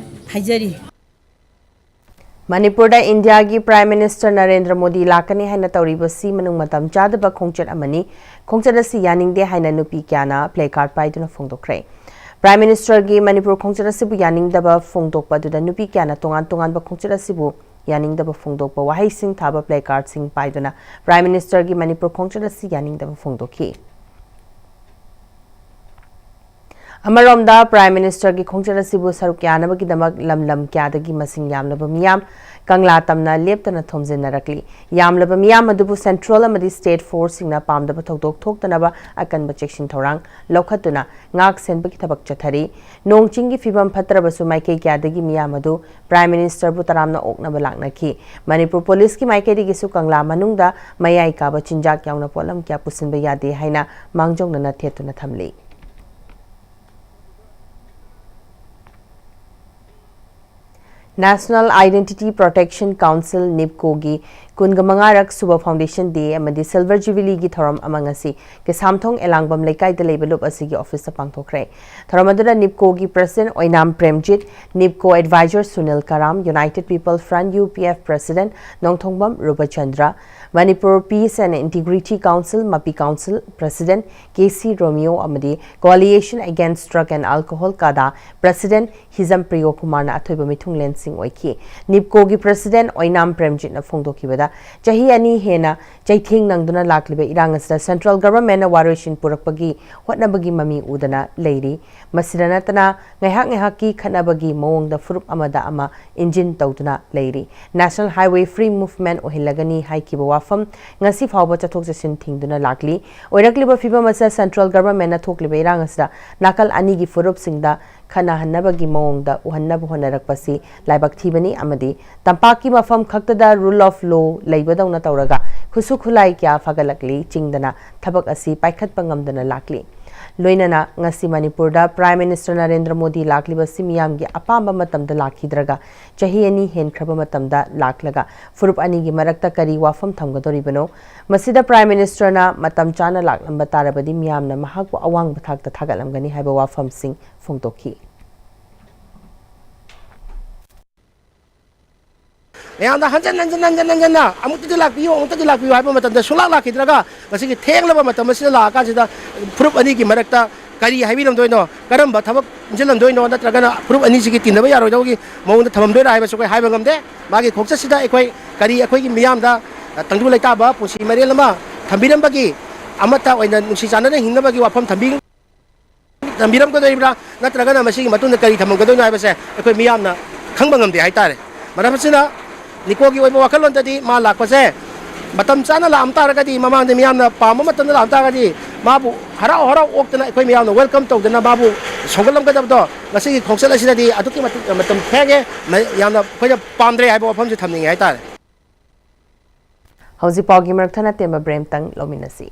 ꯍꯥꯏꯖꯔꯤ꯫ ꯃꯅꯤꯄꯨꯔꯗ ꯏꯟꯗꯤꯌꯥꯒꯤ ꯄ꯭ꯔꯥꯏꯝ ꯃꯤꯅꯤꯁꯇꯔ ꯅꯔꯦꯟꯗ꯭ꯔ ꯃꯣꯗꯤ ꯂꯥꯛꯀꯅꯤ ꯍꯥꯏꯅ ꯇꯧꯔꯤꯕꯁꯤ ꯃꯅꯨꯡ ꯃꯇꯝ ꯆꯥꯗꯕ ꯈꯣꯡꯆꯠ ꯑꯃꯅꯤ꯫ ꯈꯣꯡꯆꯠ ꯑꯁꯤ ꯌꯥꯅꯤꯡꯗꯦ ꯍꯥꯏꯅ ꯅꯨꯄꯤ ꯀꯌꯥꯅ ꯄ꯭ꯂꯦ ꯀꯥꯔꯗ ꯄꯥꯏꯗꯨꯅ ꯐꯣꯡꯗꯣꯛꯈ꯭ꯔꯦ꯫ ꯄ꯭ꯔꯥꯏꯝ ꯃꯤꯅꯤꯁꯇꯔꯒꯤ ꯃꯅꯤꯄꯨꯔ ꯈꯣꯡꯆꯠ ꯑꯁꯤꯕꯨ ꯌꯥꯅꯤꯡꯗꯕ ꯐꯣꯡꯗꯣꯛꯄ ꯑꯗꯨꯗ ꯅꯨꯄꯤ ꯀꯌꯥꯅ ꯇꯣꯉꯥꯟ ꯇꯣꯉꯥꯟꯕ ꯈꯣꯡꯆꯠ ꯑꯁꯤꯕꯨ ꯌꯥꯅꯤꯡꯗꯕ ꯐꯣꯡꯗꯣꯛꯄ ꯋꯥꯍꯩꯁꯤꯡ ꯊꯥꯕ ꯄ꯭ꯂꯦ ꯀꯥꯔꯗꯁꯤꯡ ꯄꯥꯏꯗꯨꯅ ꯄ꯭ꯔꯥꯏꯝ ꯃꯤꯅꯤꯁꯇꯔꯒꯤ ꯃꯅꯤꯄꯨꯔ ꯈꯣꯡꯆꯠ ꯑꯁꯤ ꯌꯥꯅꯤꯡꯗꯕ ꯐꯣꯡꯗꯣꯛꯈꯤ꯫ ꯑꯃꯔꯣꯝꯗ, ꯄ꯭ꯔꯥꯏꯝ ꯃꯤꯅꯤꯁꯇꯔꯒꯤ ꯈꯣꯡꯆꯠ ꯑꯁꯤꯕꯨ ꯁꯔꯨꯛ ꯌꯥꯅꯕꯒꯤꯗꯃꯛ ꯂꯝ ꯂꯝ ꯀꯌꯥꯗꯒꯤ ꯃꯁꯤꯡ ꯌꯥꯝꯂꯕ ꯃꯤꯌꯥꯝ ꯀꯪꯂꯥ ꯇꯝꯅ ꯂꯦꯞꯇꯅ ꯊꯣꯝꯖꯤꯟꯅꯔꯛꯂꯤ꯫ ꯌꯥꯝꯂꯕ ꯃꯤꯌꯥꯝ ꯑꯗꯨꯕꯨ ꯁꯦꯟꯇ꯭ꯔꯦꯜ ꯑꯃꯗꯤ ꯁ꯭ꯇꯦꯠ ꯐꯣꯔꯁꯁꯤꯡꯅ ꯄꯥꯝꯗꯕ ꯊꯧꯗꯣꯛ ꯊꯣꯛꯇꯅꯕ ꯑꯀꯟꯕ ꯆꯦꯛꯁꯤꯟ ꯊꯧꯔꯥꯡ ꯂꯧꯈꯠꯇꯨꯅ ꯉꯥꯛ ꯁꯦꯟꯕꯒꯤ ꯊꯕꯛ ꯆꯠꯊꯔꯤ꯫ ꯅꯣꯡ ꯆꯤꯡꯒꯤ ꯐꯤꯕꯝ ꯐꯠꯇ꯭ꯔꯕꯁꯨ ꯃꯥꯏꯀꯩ ꯀꯌꯥꯗꯒꯤ ꯃꯤꯌꯥꯝ ꯑꯗꯨ ꯄ꯭ꯔꯥꯏꯝ ꯃꯤꯅꯤꯁꯇꯔꯕꯨ ꯇꯔꯥꯝꯅ ꯑꯣꯛꯅꯕ ꯂꯥꯛꯅꯈꯤ꯫ ꯃꯅꯤꯄꯨꯔ ꯄꯨꯂꯤꯁꯀꯤ ꯃꯥꯏꯀꯩꯗꯒꯤꯁꯨ ꯀꯪꯂꯥ ꯃꯅꯨꯡꯗ ꯃꯌꯥꯏ ꯀꯥꯕ ꯆꯤꯟꯖꯥꯛ ꯌꯥꯎꯅ ꯄꯣꯠꯂꯝ ꯀꯌꯥ ꯄꯨꯁꯤꯟꯕ ꯌꯥꯗꯦ ꯍꯥꯏꯅ ꯃꯥꯡꯖꯧꯅꯅ ꯊꯦꯠꯇꯨꯅ ꯊꯝꯂꯤ꯫ National Identity Protection Council, ꯅꯤꯞꯀꯣꯒꯤ ꯀꯨꯟꯒ ꯃꯉꯥꯔꯛ ꯁꯨꯕ Foundation Day ꯑꯃꯗꯤ Silver Jubilee ꯒꯤ ꯊꯧꯔꯝ ꯑꯃ ꯉꯁꯤ ꯀꯩꯁꯥꯝꯊꯣꯡ ꯑꯦꯂꯥꯡꯕꯝ ꯂꯩꯀꯥꯏꯗ ꯂꯩꯕ ꯂꯨꯞ ꯑꯁꯤꯒꯤ ꯑꯣꯐꯤꯁꯇ ꯄꯥꯡꯊꯣꯛꯈ꯭ꯔꯦ꯫ ꯊꯧꯔꯝ ꯑꯗꯨꯗ ꯅꯤꯞꯀꯣꯒꯤ President Oinam Premjit, ꯅꯤꯞꯀꯣ Advisor Sunil Karam, United People Front, U P F, President Nongthongbam ꯔꯨꯕꯆꯟꯗ꯭ꯔ, Manipur Peace and Integrity Council, ꯃꯄꯤ Council, President ꯀꯦ ꯁꯤ ꯔꯣꯃꯤꯌꯣ ꯑꯃꯗꯤ Coalition Against Drug and Alcohol, ꯀꯥꯗꯥ, President ꯍꯤꯖꯝ ꯄ꯭ꯔꯤꯌꯣ ꯀꯨꯃꯥꯔꯅ ꯑꯊꯣꯏꯕ ꯃꯤꯊꯨꯡꯂꯦꯟꯁꯤꯡ ꯑꯣꯏꯈꯤ꯫ ꯅꯤꯞꯀꯣꯒꯤ president ꯑꯣꯏꯅꯥꯝ ꯄ꯭ꯔꯦꯝꯖꯤꯠꯅ ꯐꯣꯡꯗꯣꯛꯈꯤꯕꯗ, ꯆꯍꯤ ꯑꯅꯤ ꯍꯦꯟꯅ ꯆꯩꯊꯦꯡ ꯅꯪꯗꯨꯅ ꯂꯥꯛꯂꯤꯕ ꯏꯔꯥꯡ ꯑꯁꯤꯗ central governmentꯅ ꯋꯥꯔꯣꯏꯁꯤꯟ ꯄꯨꯔꯛꯄꯒꯤ ꯍꯣꯠꯅꯕꯒꯤ ꯃꯃꯤ ꯎꯗꯅ ꯂꯩꯔꯤ꯫ ꯃꯁꯤꯗ ꯅꯠꯇꯅ ꯉꯥꯏꯍꯥꯛ ꯉꯥꯏꯍꯥꯛꯀꯤ ꯈꯠꯅꯕꯒꯤ ꯃꯑꯣꯡꯗ ꯐꯨꯔꯨꯞ ꯑꯃꯗ ꯑꯃ engage ꯇꯧꯗꯨꯅ ꯂꯩꯔꯤ꯫ National Highway free movement ꯑꯣꯏꯍꯜꯂꯒꯅꯤ ꯍꯥꯏꯈꯤꯕ ꯋꯥꯐꯝ ꯉꯁꯤ ꯐꯥꯎꯕ ꯆꯠꯊꯣꯛ ꯆꯠꯁꯤꯟ ꯊꯤꯡꯗꯨꯅ ꯂꯥꯛꯂꯤ꯫ ꯑꯣꯏꯔꯛꯂꯤꯕ ꯐꯤꯕꯝ ꯑꯁꯤꯗ central governmentꯅ ꯊꯣꯛꯂꯤꯕ ꯏꯔꯥꯡ ꯑꯁꯤꯗ ꯅꯥꯀꯜ ꯑꯅꯤꯒꯤ ꯐꯨꯔꯨꯞꯁꯤꯡꯗ ꯈꯠꯅꯍꯟꯅꯕꯒꯤ ꯃꯑꯣꯡꯗ ꯎꯍꯟꯅꯕ ꯍꯣꯠꯅꯔꯛꯄꯁꯤ ꯂꯥꯏꯕꯛ ꯊꯤꯕꯅꯤ ꯑꯃꯗꯤ ꯇꯝꯄꯥꯛꯀꯤ ꯃꯐꯝ ꯈꯛꯇꯗ rule of law ꯂꯩꯕꯗꯧꯅ ꯇꯧꯔꯒ ꯈꯨꯠꯁꯨ ꯈꯨꯠꯂꯥꯏ ꯀꯌꯥ ꯐꯒꯠꯂꯛꯂꯤ ꯆꯤꯡꯗꯅ ꯊꯕꯛ ꯑꯁꯤ ꯄꯥꯏꯈꯠꯄ ꯉꯝꯗꯅ ꯂꯥꯛꯂꯤ꯫ ꯂꯣꯏꯅꯅ ꯉꯁꯤ ꯃꯅꯤꯄꯨꯔꯗ Prime Minister ꯅꯔꯦꯟꯗ꯭ꯔ ꯃꯣꯗꯤ ꯂꯥꯛꯂꯤꯕꯁꯤ ꯃꯤꯌꯥꯝꯒꯤ ꯑꯄꯥꯝꯕ ꯃꯇꯝꯗ ꯂꯥꯛꯈꯤꯗ꯭ꯔꯒ ꯆꯍꯤ ꯑꯅꯤ ꯍꯦꯟꯈ꯭ꯔꯕ ꯃꯇꯝꯗ ꯂꯥꯛꯂꯒ ꯐꯨꯔꯨꯞ ꯑꯅꯤꯒꯤ ꯃꯔꯛꯇ ꯀꯔꯤ ꯋꯥꯐꯝ ꯊꯝꯒꯗꯧꯔꯤꯕꯅꯣ? ꯃꯁꯤꯗ Prime Ministerꯅ ꯃꯇꯝ ꯆꯥꯅ ꯂꯥꯛꯂꯝꯕ ꯇꯥꯔꯕꯗꯤ ꯃꯤꯌꯥꯝꯅ ꯃꯍꯥꯛꯄꯨ ꯑꯋꯥꯡꯕ ꯊꯥꯛꯇ ꯊꯥꯒꯠꯂꯝꯒꯅꯤ ꯍꯥꯏꯕ ꯋꯥꯐꯝꯁꯤꯡ ꯐꯣꯡꯗꯣꯛꯈꯤ꯫ ꯃꯌꯥꯝꯗ ꯍꯟꯖꯟ ꯍꯟꯖꯟ ꯍꯟꯖꯟ ꯍꯟꯖꯟꯅ ꯑꯃꯨꯛꯇꯗꯤ ꯂꯥꯛꯄꯤꯌꯨ, ꯑꯃꯨꯛꯇꯗꯤ ꯂꯥꯛꯄꯤꯌꯨ ꯍꯥꯏꯕ ꯃꯇꯝꯗ ꯁꯨꯡꯂꯥꯛ ꯂꯥꯛꯈꯤꯗ꯭ꯔꯒ ꯉꯁꯤꯒꯤ ꯊꯦꯡꯂꯕ ꯃꯇꯝ ꯑꯁꯤꯗ ꯂꯥꯛꯑꯀꯥꯟꯁꯤꯗ ꯐꯨꯔꯨꯞ ꯑꯅꯤꯒꯤ ꯃꯔꯛꯇ ꯀꯔꯤ ꯍꯥꯏꯕꯤꯔꯝꯗꯣꯏꯅꯣ, ꯀꯔꯝꯕ ꯊꯕꯛ ꯏꯟꯁꯤꯜꯂꯝꯗꯣꯏꯅꯣ, ꯅꯠꯇ꯭ꯔꯒꯅ ꯐꯨꯔꯨꯞ ꯑꯅꯤꯁꯤꯒꯤ ꯇꯤꯟꯅꯕ ꯌꯥꯔꯣꯏꯗꯧꯕꯒꯤ ꯃꯑꯣꯡꯗ ꯊꯝꯃꯝꯗꯣꯏꯔꯥ ꯍꯥꯏꯕꯁꯨ ꯑꯩꯈꯣꯏ ꯍꯥꯏꯕ ꯉꯝꯗꯦ꯫ ꯃꯥꯒꯤ ꯈꯣꯡꯆꯠꯁꯤꯗ ꯑꯩꯈꯣꯏ ꯀꯔꯤ ꯑꯩꯈꯣꯏꯒꯤ ꯃꯤꯌꯥꯝꯗ ꯇꯪꯗꯨ ꯂꯩꯇꯥꯕ ꯄꯨꯟꯁꯤ ꯃꯔꯦꯜ ꯑꯃ ꯊꯝꯕꯤꯔꯝꯕꯒꯤ, ꯑꯃꯠꯇ ꯑꯣꯏꯅ ꯅꯨꯡꯁꯤ ꯆꯥꯟꯅꯅ ꯍꯤꯡꯅꯕꯒꯤ ꯋꯥꯐꯝ ꯊꯝꯕꯤ ꯊꯝꯕꯤꯔꯝꯒꯗꯣꯔꯤꯕ꯭ꯔꯥ, ꯅꯠꯇ꯭ꯔꯒꯅ ꯃꯁꯤꯒꯤ ꯃꯇꯨꯡꯗ ꯀꯔꯤ ꯊꯝꯃꯝꯒꯗꯣꯏꯅꯣ ꯍꯥꯏꯕꯁꯦ ꯑꯩꯈꯣꯏ ꯃꯤꯌꯥꯝꯅ ꯈꯪꯕ ꯉꯝꯗꯦ ꯍꯥꯏꯇꯥꯔꯦ꯫ ꯃꯔꯝ ꯑꯁꯤꯅ ꯅꯤꯀꯣꯒꯤ ꯑꯣꯏꯕ ꯋꯥꯈꯜꯂꯣꯟꯗꯗꯤ ꯃꯥ ꯂꯥꯛꯄꯁꯦ ꯃꯇꯝ ꯆꯥꯅ ꯂꯥꯛꯑꯝ ꯇꯥꯔꯒꯗꯤ, ꯃꯃꯥꯡꯗ ꯃꯤꯌꯥꯝꯅ ꯄꯥꯝꯕ ꯃꯇꯝꯗ ꯂꯥꯛꯑꯝ ꯇꯥꯔꯒꯗꯤ, ꯃꯥꯕꯨ ꯍꯔꯥꯎ ꯍꯔꯥꯎ ꯑꯣꯛꯇꯅ ꯑꯩꯈꯣꯏ ꯃꯤꯌꯥꯝꯅ welcome ꯇꯧꯗꯅ ꯃꯥꯕꯨ ꯁꯧꯒꯠꯂꯝꯒꯗꯕꯗꯣ ꯉꯁꯤꯒꯤ ꯈꯣꯡꯆꯠ ꯑꯁꯤꯗꯗꯤ ꯑꯗꯨꯛꯀꯤ ꯃꯇꯤꯛ ꯃꯇꯝ ꯊꯦꯡꯉꯦ, ꯃ-, ꯌꯥꯝꯅ ꯑꯩꯈꯣꯏꯅ ꯄꯥꯝꯗ꯭ꯔꯦ ꯍꯥꯏꯕ ꯋꯥꯐꯝꯁꯤ ꯊꯝꯅꯤꯡꯉꯦ ꯍꯥꯏꯇꯥꯔꯦ꯫ ꯍꯧꯖꯤꯛ ꯄꯥꯎꯒꯤ ꯃꯔꯛ ꯊꯠꯅ ꯇꯦꯟꯕ break ꯑꯃꯇꯪ ꯂꯧꯃꯤꯟꯅꯁꯤ꯫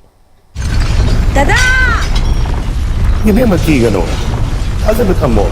ꯗꯗꯥ! ꯏꯕꯦꯝꯃ, ꯀꯤꯒꯅꯨ꯫ ꯊꯥꯖꯕ ꯊꯝꯃꯣ꯫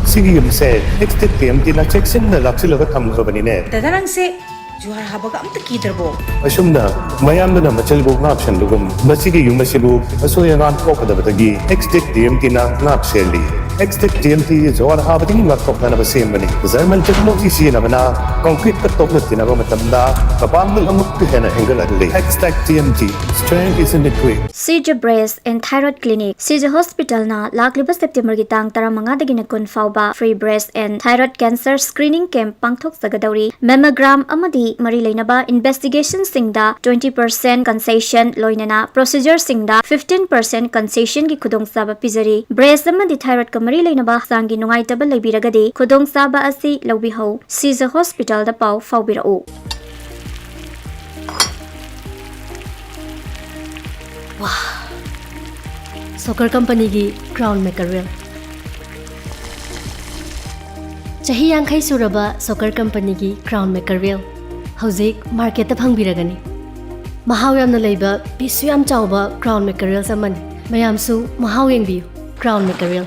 ꯁꯤꯒꯤ ꯌꯨꯝꯁꯦ next hit preemptꯅ ꯆꯦꯛꯁꯤꯟꯅ ꯂꯥꯛꯁꯤꯜꯂꯒ ꯊꯝꯈ꯭ꯔꯕꯅꯤꯅꯦ꯫ ꯗꯗꯥ, ꯅꯪꯁꯦ ꯖꯨꯍꯥꯔ ꯍꯥꯕꯒ ꯑꯝꯇ ꯀꯤꯗ꯭ꯔꯕꯣ? ꯑꯁꯨꯝꯅ ꯃꯌꯥꯝꯗꯨꯅ ꯃꯆꯜꯕꯨ ꯉꯥꯛ ꯁꯦꯟꯕꯒꯨꯝ, ꯃꯁꯤꯒꯤ ꯌꯨꯝ ꯑꯁꯤꯕꯨ ꯑꯁꯣꯏ ꯑꯉꯥꯝ ꯊꯣꯛꯀꯗꯕꯗꯒꯤ ꯑꯦꯛꯁꯇꯦꯛ ꯇꯤ ꯑꯦꯝ ꯇꯤꯅ ꯉꯥꯛ ꯁꯦꯜꯂꯤ꯫ ꯑꯦꯛꯁꯇꯦꯛ ꯇꯤ ꯑꯦꯝ ꯇꯤ ꯖꯨꯍꯥꯔ ꯍꯥꯕꯗꯒꯤ ꯉꯥꯛꯊꯣꯛꯅꯅꯕ ꯁꯦꯝꯕꯅꯤ꯫ ꯖꯔꯃꯟ ꯇꯦꯛꯅꯣꯂꯣꯖꯤ ꯁꯤꯖꯤꯟꯅꯕꯅ ꯀꯪꯀ꯭ꯔꯤꯠꯀ ꯇꯣꯛꯅ ꯇꯤꯟꯅꯕ ꯃꯇꯝꯗ ꯃꯄꯥꯡꯒꯜ ꯑꯃꯨꯛꯀ ꯍꯦꯟꯅ ꯍꯦꯟꯒꯠꯍꯜꯂꯤ꯫ Extech T M T, strength is in the grit꯫ Shija breast and thyroid clinic. Shija ꯍꯣꯁꯄꯤꯇꯥꯜꯅ ꯂꯥꯛꯂꯤꯕ ꯁꯦꯞꯇꯦꯝꯕꯔꯒꯤ ꯇꯥꯡ ꯇꯔꯥꯃꯉꯥꯗꯒꯤꯅ ꯀꯨꯟ ꯐꯥꯎꯕ free breast and thyroid cancer screening camp ꯄꯥꯡꯊꯣꯛꯆꯒꯗꯧꯔꯤ꯫ ꯃꯦꯃꯣꯒ꯭ꯔꯥꯝ ꯑꯃꯗꯤ ꯃꯔꯤ ꯂꯩꯅꯕ ꯏꯟꯚꯦꯁꯇꯤꯒꯦꯁꯟꯁꯤꯡꯗ ꯇ꯭ꯋꯦꯟꯇꯤ ꯄꯔꯁꯦꯟ ꯀꯟꯁꯦꯁꯟ, ꯂꯣꯏꯅꯅ ꯄ꯭ꯔꯣꯁꯤꯖꯔꯁꯤꯡꯗ ꯐꯤꯐꯇꯤꯟ ꯄꯔꯁꯦꯟ ꯀꯟꯁꯦꯁꯟꯒꯤ ꯈꯨꯗꯣꯡꯆꯥꯕ ꯄꯤꯖꯔꯤ꯫ ꯕ꯭ꯔꯦꯁ ꯑꯃꯗꯤ ꯊꯥꯏꯔꯣꯏꯗꯀ ꯃꯔꯤ ꯂꯩꯅꯕ ꯍꯛꯆꯥꯡꯒꯤ ꯅꯨꯡꯉꯥꯏꯇꯕ ꯂꯩꯕꯤꯔꯒꯗꯤ ꯈꯨꯗꯣꯡꯆꯥꯕ ꯑꯁꯤ ꯂꯧꯕꯤꯍꯧ꯫ ꯁꯤꯖ ꯍꯣꯁꯄꯤꯇꯥꯜꯗ ꯄꯥꯎ ꯐꯥꯎꯕꯤꯔꯛꯎ꯫ ꯁꯣꯀꯔ ꯀꯝꯄꯅꯤꯒꯤ ꯀ꯭ꯔꯥꯎꯟ ꯃꯦꯀꯔꯦꯜ꯫ ꯆꯍꯤ ꯌꯥꯡꯈꯩ ꯁꯨꯔꯕ ꯁꯣꯀꯔ ꯀꯝꯄꯅꯤꯒꯤ ꯀ꯭ꯔꯥꯎꯟ ꯃꯦꯀꯔꯦꯜ ꯍꯧꯖꯤꯛ ꯃꯥꯔꯀꯦꯠꯇ ꯐꯪꯕꯤꯔꯒꯅꯤ꯫ ꯃꯍꯥꯎ ꯌꯥꯝꯅ ꯂꯩꯕ, ꯄꯤꯁꯁꯨ ꯌꯥꯝ ꯆꯥꯎꯕ ꯀ꯭ꯔꯥꯎꯟ ꯃꯦꯀꯔꯦꯜꯁ ꯑꯃꯅꯤ꯫ ꯃꯌꯥꯝꯁꯨ ꯃꯍꯥꯎ ꯌꯦꯡꯕꯤꯌꯨ꯫ ꯀ꯭ꯔꯥꯎꯟ ꯃꯦꯀꯔꯦꯜ꯫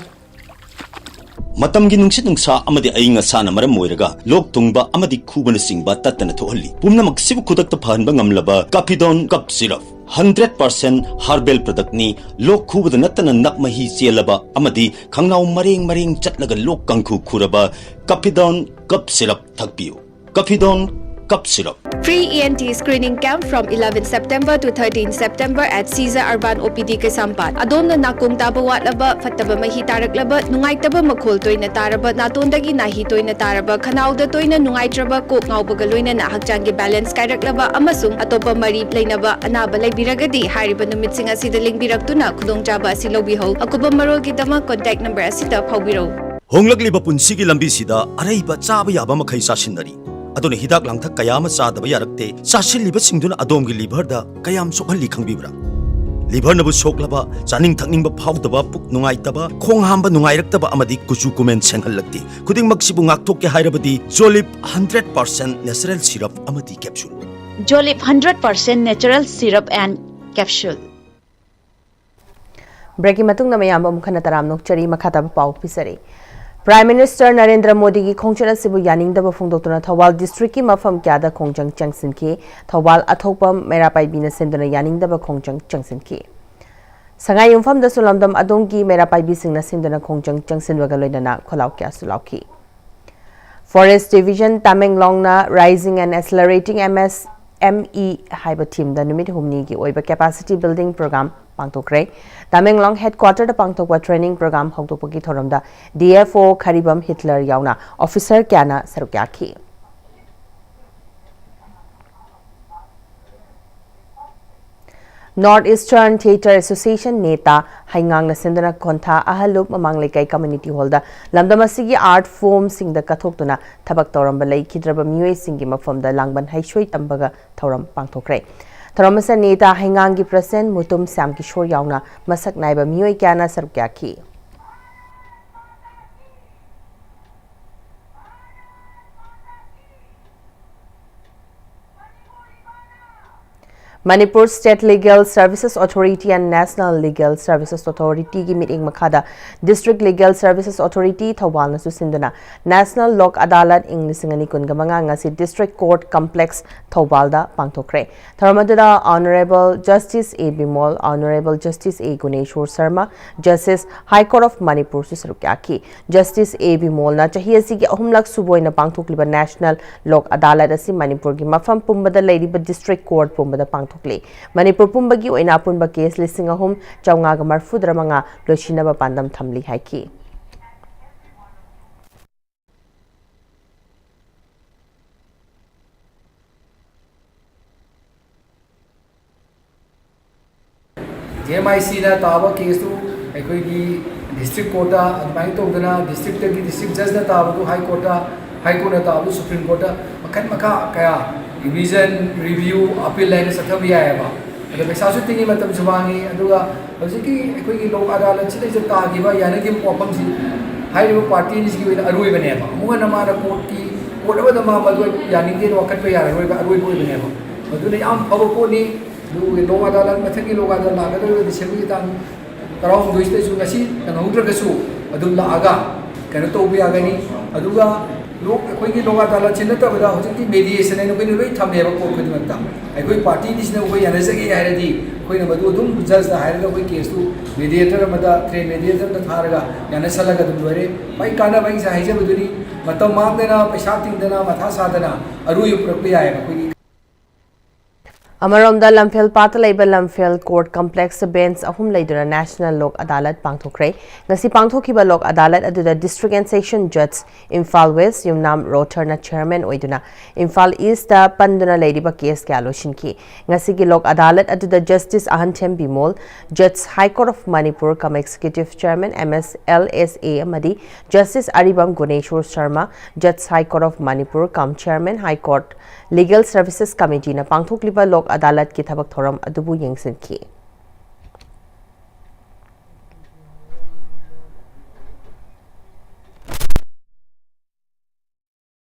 ꯃꯇꯝꯒꯤ ꯅꯨꯡꯁꯤꯠ ꯅꯨꯡꯁꯥ ꯑꯃꯗꯤ ꯑꯏꯪ ꯑꯁꯥꯅ ꯃꯔꯝ ꯑꯣꯏꯔꯒ ꯂꯣꯛ ꯊꯨꯡꯕ ꯑꯃꯗꯤ ꯈꯨꯕꯅꯆꯤꯡꯕ ꯇꯠꯇꯅ ꯊꯣꯛꯍꯜꯂꯤ꯫ ꯄꯨꯝꯅꯃꯛꯁꯤꯕꯨ ꯈꯨꯗꯛꯇ ꯐꯍꯟꯕ ꯉꯝꯂꯕ ꯀꯥꯐꯤꯗꯣꯟ ꯀꯞ ꯁꯤꯔꯞ, ꯍꯟꯗ꯭ꯔꯦꯠ ꯄꯥꯔꯁꯦꯟ ꯍꯥꯔꯕꯦꯜ ꯄ꯭ꯔꯗꯛꯅꯤ꯫ ꯂꯣꯛ ꯈꯨꯕꯗ ꯅꯠꯇꯅ ꯅꯞ ꯃꯍꯤ ꯆꯦꯜꯂꯕ ꯑꯃꯗꯤ ꯈꯪꯅꯥꯎ ꯃꯔꯦꯡ ꯃꯔꯦꯡ ꯆꯠꯂꯒ ꯂꯣꯛ ꯀꯥꯡꯈꯨ ꯈꯨꯔꯕ ꯀꯥꯐꯤꯗꯣꯟ ꯀꯞ syrup ꯊꯛꯄꯤꯌꯨ꯫ ꯀꯥꯐꯤꯗꯣꯟ cup syrup. Free E N T screening camp from eleven September to thirteen September at Caesar Urban O P D ꯀꯩꯁꯥꯝꯄꯥꯠ꯫ ꯑꯗꯣꯝꯅ ꯅꯥꯀꯣꯡ ꯇꯥꯕ ꯋꯥꯠꯂꯕ, ꯐꯠꯇꯕ ꯃꯍꯤ ꯇꯥꯔꯛꯂꯕ, ꯅꯨꯡꯉꯥꯏꯇꯕ ꯃꯈꯣꯜ ꯇꯣꯏꯅ ꯇꯥꯔꯕ, ꯅꯥꯇꯣꯟꯗꯒꯤ ꯅꯥꯍꯤ ꯇꯣꯏꯅ ꯇꯥꯔꯕ, ꯈꯅꯥꯎꯗ ꯇꯣꯏꯅ ꯅꯨꯡꯉꯥꯏꯇ꯭ꯔꯕ, ꯀꯣꯛ ꯉꯥꯎꯕꯒ ꯂꯣꯏꯅꯅ ꯍꯛꯆꯥꯡꯒꯤ ꯕꯦꯂꯦꯟꯁ ꯀꯥꯏꯔꯛꯂꯕ ꯑꯃꯁꯨꯡ ꯑꯇꯣꯞꯄ ꯃꯔꯤ ꯂꯩꯅꯕ ꯑꯅꯥꯕ ꯂꯩꯕꯤꯔꯒꯗꯤ ꯍꯥꯏꯔꯤꯕ ꯅꯨꯃꯤꯠꯁꯤꯡ ꯑꯁꯤꯗ ꯂꯦꯡꯕꯤꯔꯛꯇꯨꯅ ꯈꯨꯗꯣꯡꯆꯥꯕ ꯑꯁꯤ ꯂꯧꯕꯤꯍꯧ꯫ ꯑꯀꯨꯞꯄ ꯃꯔꯣꯜꯒꯤꯗꯃꯛ contact number ꯑꯁꯤꯗ ꯐꯥꯎꯕꯤꯔꯧ꯫ ꯍꯣꯡꯂꯛꯂꯤꯕ ꯄꯨꯟꯁꯤꯒꯤ ꯂꯝꯕꯤꯁꯤꯗ ꯑꯔꯩꯕ ꯆꯥꯕ ꯌꯥꯕ ꯃꯈꯩ ꯆꯥꯁꯤꯟꯅꯔꯤ꯫ ꯑꯗꯨꯅ ꯍꯤꯗꯥꯛ ꯂꯥꯡꯊꯛ ꯀꯌꯥ ꯑꯃ ꯆꯥꯗꯕ ꯌꯥꯔꯛꯇꯦ꯫ ꯆꯥꯁꯤꯜꯂꯤꯕꯁꯤꯡꯗꯨꯅ ꯑꯗꯣꯝꯒꯤ ꯂꯤꯚꯔꯗ ꯀꯌꯥꯝ ꯁꯣꯛꯍꯜꯂꯤ ꯈꯪꯕꯤꯕ꯭ꯔꯥ? ꯂꯤꯚꯔꯅꯕꯨ ꯁꯣꯛꯂꯕ, ꯆꯥꯅꯤꯡ ꯊꯛꯅꯤꯡꯕ ꯐꯥꯎꯗꯕ, ꯄꯨꯛ ꯅꯨꯡꯉꯥꯏꯇꯕ, ꯈꯣꯡ ꯍꯥꯝꯕ ꯅꯨꯡꯉꯥꯏꯔꯛꯇꯕ ꯑꯃꯗꯤ ꯀꯨꯆꯨ ꯀꯨꯃꯦꯟ ꯁꯦꯡꯍꯜꯂꯛꯇꯦ꯫ ꯈꯨꯗꯤꯡꯃꯛꯁꯤꯕꯨ ꯉꯥꯛꯊꯣꯛꯀꯦ ꯍꯥꯏꯔꯕꯗꯤ ꯖꯣꯂꯤꯞ ꯍꯟꯗ꯭ꯔꯦꯠ ꯄꯥꯔꯁꯦꯟ ꯅꯦꯆꯔꯦꯜ ꯁꯤꯔꯞ ꯑꯃꯗꯤ capsule. Jolip hundred percent natural syrup and capsule. ꯕ꯭ꯔꯦꯛꯀꯤ ꯃꯇꯨꯡꯗ ꯃꯌꯥꯝꯕꯨ ꯑꯃꯨꯛ ꯍꯟꯅ ꯇꯔꯥꯝꯅ ꯑꯣꯛꯆꯔꯤ꯫ ꯃꯈꯥ ꯇꯥꯕ ꯄꯥꯎ ꯄꯤꯖꯔꯤ꯫ Prime Minister ꯅꯔꯦꯟꯗ꯭ꯔ ꯃꯣꯗꯤꯒꯤ ꯈꯣꯡꯆꯠ ꯑꯁꯤꯕꯨ ꯌꯥꯅꯤꯡꯗꯕ ꯐꯣꯡꯗꯣꯛꯇꯨꯅ ꯊꯧꯕꯥꯜ district ꯀꯤ ꯃꯐꯝ ꯀꯌꯥꯗ ꯈꯣꯡꯖꯪ ꯆꯪꯁꯤꯟꯈꯤ꯫ ꯊꯧꯕꯥꯜ ꯑꯊꯣꯛꯄꯝ ꯃꯩꯔꯥ ꯄꯥꯏꯕꯤꯅ ꯁꯤꯟꯗꯨꯅ ꯌꯥꯅꯤꯡꯗꯕ ꯈꯣꯡꯖꯪ ꯆꯪꯁꯤꯟꯈꯤ꯫ ꯁꯉꯥꯏ ꯌꯨꯝꯐꯝꯗꯁꯨ ꯂꯝꯗꯝ ꯑꯗꯣꯝꯒꯤ ꯃꯩꯔꯥ ꯄꯥꯏꯕꯤꯁꯤꯡꯅ ꯁꯤꯟꯗꯨꯅ ꯈꯣꯡꯖꯪ ꯆꯪꯁꯤꯟꯕꯒ ꯂꯣꯏꯅꯅ ꯈꯣꯜꯂꯥꯎ ꯀꯌꯥꯁꯨ ꯂꯥꯎꯈꯤ꯫ Forest Division ꯇꯃꯦꯡꯂꯣꯡꯅ Raising and Accelerating M S M E ꯍꯥꯏꯕ theme ꯗ ꯅꯨꯃꯤꯠ ꯍꯨꯝꯅꯤꯒꯤ ꯑꯣꯏꯕ capacity building program ꯄꯥꯡꯊꯣꯛꯈ꯭ꯔꯦ꯫ Tamenglong headquarter ꯗ ꯄꯥꯡꯊꯣꯛꯄ training program ꯍꯧꯗꯣꯛꯄꯒꯤ ꯊꯧꯔꯝꯗ D F O ꯈꯔꯤꯕꯝ ꯍꯤꯠꯂꯔ ꯌꯥꯎꯅ officer ꯀꯌꯥꯅ ꯁꯔꯨꯛ ꯌꯥꯈꯤ꯫ North Eastern Theatre Association, ꯅꯦꯇꯥ, ꯍꯩꯉꯥꯡꯅ ꯁꯤꯟꯗꯨꯅ ꯈꯣꯟꯊꯥ ꯑꯍꯜꯂꯨꯞ ꯃꯃꯥꯡ ꯂꯩꯀꯥꯏ community hall ꯗ ꯂꯝꯗꯝ ꯑꯁꯤꯒꯤ art form ꯁꯤꯡꯗ ꯀꯠꯊꯣꯛꯇꯨꯅ ꯊꯕꯛ ꯇꯧꯔꯝꯕ ꯂꯩꯈꯤꯗ꯭ꯔꯕ ꯃꯤꯑꯣꯏꯁꯤꯡꯒꯤ ꯃꯐꯝꯗ ꯂꯥꯡꯕꯟ ꯍꯩꯁꯣꯏ ꯇꯝꯕꯒ ꯊꯧꯔꯝ ꯄꯥꯡꯊꯣꯛꯈ꯭ꯔꯦ꯫ ꯊꯧꯔꯝ ꯑꯁꯤꯗ ꯅꯦꯇꯥ ꯍꯩꯉꯥꯡꯒꯤ president ꯃꯨꯇꯨꯝ ꯁ꯭ꯌꯥꯝ ꯀꯤꯁꯣꯔ ꯌꯥꯎꯅ ꯃꯁꯛ ꯅꯥꯏꯕ ꯃꯤꯑꯣꯏ ꯀꯌꯥꯅ ꯁꯔꯨꯛ ꯌꯥꯈꯤ꯫ Manipur State Legal Services Authority and National Legal Services Authority ꯒꯤ ꯃꯤꯠꯌꯦꯡ ꯃꯈꯥꯗ District Legal Services Authority ꯊꯧꯕꯥꯜꯅꯁꯨ ꯁꯤꯟꯗꯨꯅ National ꯂꯣꯛ ꯑꯗꯥꯂꯠ ꯏꯪ ꯂꯤꯁꯤꯡ ꯑꯅꯤ ꯀꯨꯟꯒ ꯃꯉꯥ ꯉꯁꯤ District Court Complex ꯊꯧꯕꯥꯜꯗ ꯄꯥꯡꯊꯣꯛꯈ꯭ꯔꯦ꯫ ꯊꯧꯔꯝ ꯑꯗꯨꯗ Honourable Justice A Bimol, Honourable Justice A Guneshor Sharma, Justice High Court of Manipur ꯁꯨ ꯁꯔꯨꯛ ꯌꯥꯈꯤ꯫ Justice A ꯕꯤꯃꯣꯜꯅ ꯆꯍꯤ ꯑꯁꯤꯒꯤ ꯑꯍꯨꯝꯂꯛ ꯁꯨꯕ ꯑꯣꯏꯅ ꯄꯥꯡꯊꯣꯛꯂꯤꯕ National ꯂꯣꯛ ꯑꯗꯥꯂꯠ ꯑꯁꯤ ꯃꯅꯤꯄꯨꯔꯒꯤ ꯃꯐꯝ ꯄꯨꯝꯕꯗ ꯂꯩꯔꯤꯕ District Court ꯄꯨꯝꯕꯗ ꯄꯥꯡꯊꯣꯛꯂꯤ꯫ ꯃꯅꯤꯄꯨꯔ ꯄꯨꯝꯕꯒꯤ ꯑꯣꯏꯅ ꯑꯄꯨꯟꯕ case ꯂꯤꯁꯤꯡ ꯑꯍꯨꯝ ꯆꯥꯝꯃꯉꯥꯒ ꯃꯔꯤꯐꯨꯇꯔꯥ ꯃꯉꯥ ꯂꯣꯏꯁꯤꯟꯅꯕ ꯄꯥꯟꯗꯝ ꯊꯝꯂꯤ ꯍꯥꯏꯈꯤ꯫ J M I C ꯅ ꯇꯥꯕ case ꯇꯨ ꯑꯩꯈꯣꯏꯒꯤ District Court ꯇ ꯑꯗꯨꯃꯥꯏꯅ ꯇꯧꯗꯅ district ꯇꯒꯤ district judge ꯅ ꯇꯥꯕꯗꯨ High Court ꯇ, High Court ꯅ ꯇꯥꯕꯗꯨ Supreme Court ꯇ ꯃꯈꯟ ꯃꯈꯥ ꯀꯌꯥ revision, review, appeal ꯍꯥꯏꯅ ꯆꯠꯊꯕ ꯌꯥꯏꯑꯕ꯫ ꯑꯗꯣ ꯄꯩꯁꯥꯁꯨ ꯇꯤꯡꯉꯤ, ꯃꯇꯝꯁꯨ ꯃꯥꯡꯉꯤ꯫ ꯑꯗꯨꯒ ꯍꯧꯖꯤꯛꯀꯤ ꯑꯩꯈꯣꯏꯒꯤ ꯂꯣꯛ ꯑꯗꯥꯂꯠꯁꯤꯗꯩꯁꯤꯗ ꯇꯥꯈꯤꯕ ꯌꯥꯅꯈꯤꯕ ꯋꯥꯐꯝꯁꯤ ꯍꯥꯏꯔꯤꯕ party ꯑꯅꯤꯁꯤꯒꯤ ꯑꯣꯏꯅ ꯑꯔꯣꯏꯕꯅꯦꯕ꯫ ꯑꯃꯨꯛ ꯍꯟꯅ ꯃꯥꯅ court ꯀꯤ, court ꯑꯃꯗ ꯃꯥ ꯃꯗꯨ ꯌꯥꯅꯤꯡꯗꯦꯅ ꯋꯥꯀꯠꯄ ꯌꯥꯔꯔꯣꯏꯕ, ꯑꯔꯣꯏꯕ ꯑꯣꯏꯕꯅꯦꯕ꯫ ꯃꯗꯨꯅ ꯌꯥꯝ ꯐꯕ ꯄꯣꯠꯅꯤ꯫ ꯑꯗꯨꯒ ꯂꯣꯛ ꯑꯗꯥꯂꯠ, ꯃꯊꯪꯒꯤ ꯂꯣꯛ ꯑꯗꯥꯂꯠ ꯂꯥꯛꯀꯗꯧꯔꯤꯕ December ꯒꯤ ꯇꯥꯡ ꯇꯔꯥꯍꯨꯝꯗꯣꯏꯁꯤꯗꯁꯨ ꯉꯁꯤ ꯅꯪꯍꯧꯗ꯭ꯔꯒꯁꯨ ꯑꯗꯨꯝ ꯂꯥꯛꯑꯒ ꯀꯩꯅꯣ ꯇꯧꯕ ꯌꯥꯒꯅꯤ꯫ ꯑꯗꯨꯒ ꯂꯣꯛ ꯑꯩꯈꯣꯏꯒꯤ ꯂꯣꯛ ꯑꯗꯥꯂꯠꯁꯤ ꯅꯠꯇꯕꯗ ꯍꯧꯖꯤꯛꯇꯤ ꯃꯦꯗꯤꯌꯦꯁꯟ ꯍꯥꯏꯅ ꯑꯩꯈꯣꯏꯅ ꯂꯣꯏ ꯊꯝꯃꯦꯕ ꯀꯣꯔꯠ ꯈꯨꯗꯤꯡꯃꯛꯇ꯫ ꯑꯩꯈꯣꯏ ꯄꯥꯔꯇꯤꯅꯤꯁꯤꯅ ꯑꯩꯈꯣꯏ ꯌꯥꯅꯖꯒꯦ ꯍꯥꯏꯔꯗꯤ ꯑꯩꯈꯣꯏꯅ ꯃꯗꯨ ꯑꯗꯨꯝ ꯖꯖꯅ ꯍꯥꯏꯔꯒ ꯑꯩꯈꯣꯏ ꯀꯦꯁꯇꯨ ꯃꯦꯗꯤꯌꯦꯇꯔ ꯑꯃꯗ, ꯇ꯭ꯔꯦꯟ ꯃꯦꯗꯤꯌꯦꯇꯔ ꯑꯃꯗ ꯊꯥꯔꯒ ꯌꯥꯅꯁꯜꯂꯒ ꯑꯗꯨꯝ ꯂꯣꯏꯔꯦ꯫ ꯈ꯭ꯋꯥꯏ ꯀꯥꯟꯅꯕ ꯑꯩ ꯉꯁꯥꯏ ꯍꯥꯏꯖꯕꯗꯨꯅꯤ, ꯃꯇꯝ ꯃꯥꯡꯗꯅ, ꯄꯩꯁꯥ ꯇꯤꯡꯗꯅ, ꯃꯊꯥ ꯁꯥꯗꯅ ꯑꯔꯣꯏꯕ ꯄꯨꯔꯛꯄ ꯌꯥꯏꯑꯕ ꯑꯩꯈꯣꯏꯒꯤ꯫ ꯑꯃꯔꯣꯝꯗ ꯂꯝꯐꯦꯜ ꯄꯥꯠꯇ ꯂꯩꯕ ꯂꯝꯐꯦꯜ ꯀꯣꯔꯠ ꯀꯝꯄ꯭ꯂꯦꯛꯁꯇ ꯕꯦꯟꯆ ꯑꯍꯨꯝ ꯂꯩꯗꯨꯅ ꯅꯦꯁꯅꯦꯜ ꯂꯣꯛ ꯑꯗꯥꯂꯠ ꯄꯥꯡꯊꯣꯛꯈ꯭ꯔꯦ꯫ ꯉꯁꯤ ꯄꯥꯡꯊꯣꯛꯈꯤꯕ ꯂꯣꯛ ꯑꯗꯥꯂꯠ ꯑꯗꯨꯗ ꯗꯤꯁꯇ꯭ꯔꯤꯛ ꯑꯦꯟ ꯁꯦꯁꯟ ꯖꯖ ꯏꯝꯐꯥꯜ ꯋꯦꯁ ꯌꯨꯝꯅꯥꯝ ꯔꯣꯊꯔꯅ ꯆꯦꯌꯔꯃꯦꯟ ꯑꯣꯏꯗꯨꯅ ꯏꯝꯐꯥꯜ ꯏꯁꯇ ꯄꯟꯗꯨꯅ ꯂꯩꯔꯤꯕ ꯀꯦꯁ ꯀꯌꯥ ꯂꯣꯏꯁꯤꯟꯈꯤ꯫ ꯉꯁꯤꯒꯤ ꯂꯣꯛ ꯑꯗꯥꯂꯠ ꯑꯗꯨꯗ ꯖꯁꯇꯤꯁ ꯑꯍꯟꯊꯦꯝ ꯕꯤꯃꯣꯜ, ꯖꯁ high court of Manipur cum executive chairman M S L S A ꯑꯃꯗꯤ ꯖꯁꯇꯤꯁ ꯑꯔꯤꯕꯝ ꯒꯨꯅꯦꯁꯣꯔ ꯁꯔꯃ, ꯖꯁ high court of Manipur cum chairman high court legal services ꯀꯃꯤꯇꯤꯅ ꯄꯥꯡꯊꯣꯛꯂꯤꯕ ꯂꯣꯛ ꯑꯗꯥꯂꯠꯀꯤ ꯊꯕꯛ ꯊꯧꯔꯝ ꯑꯗꯨꯕꯨ ꯌꯦꯡꯁꯤꯟꯈꯤ꯫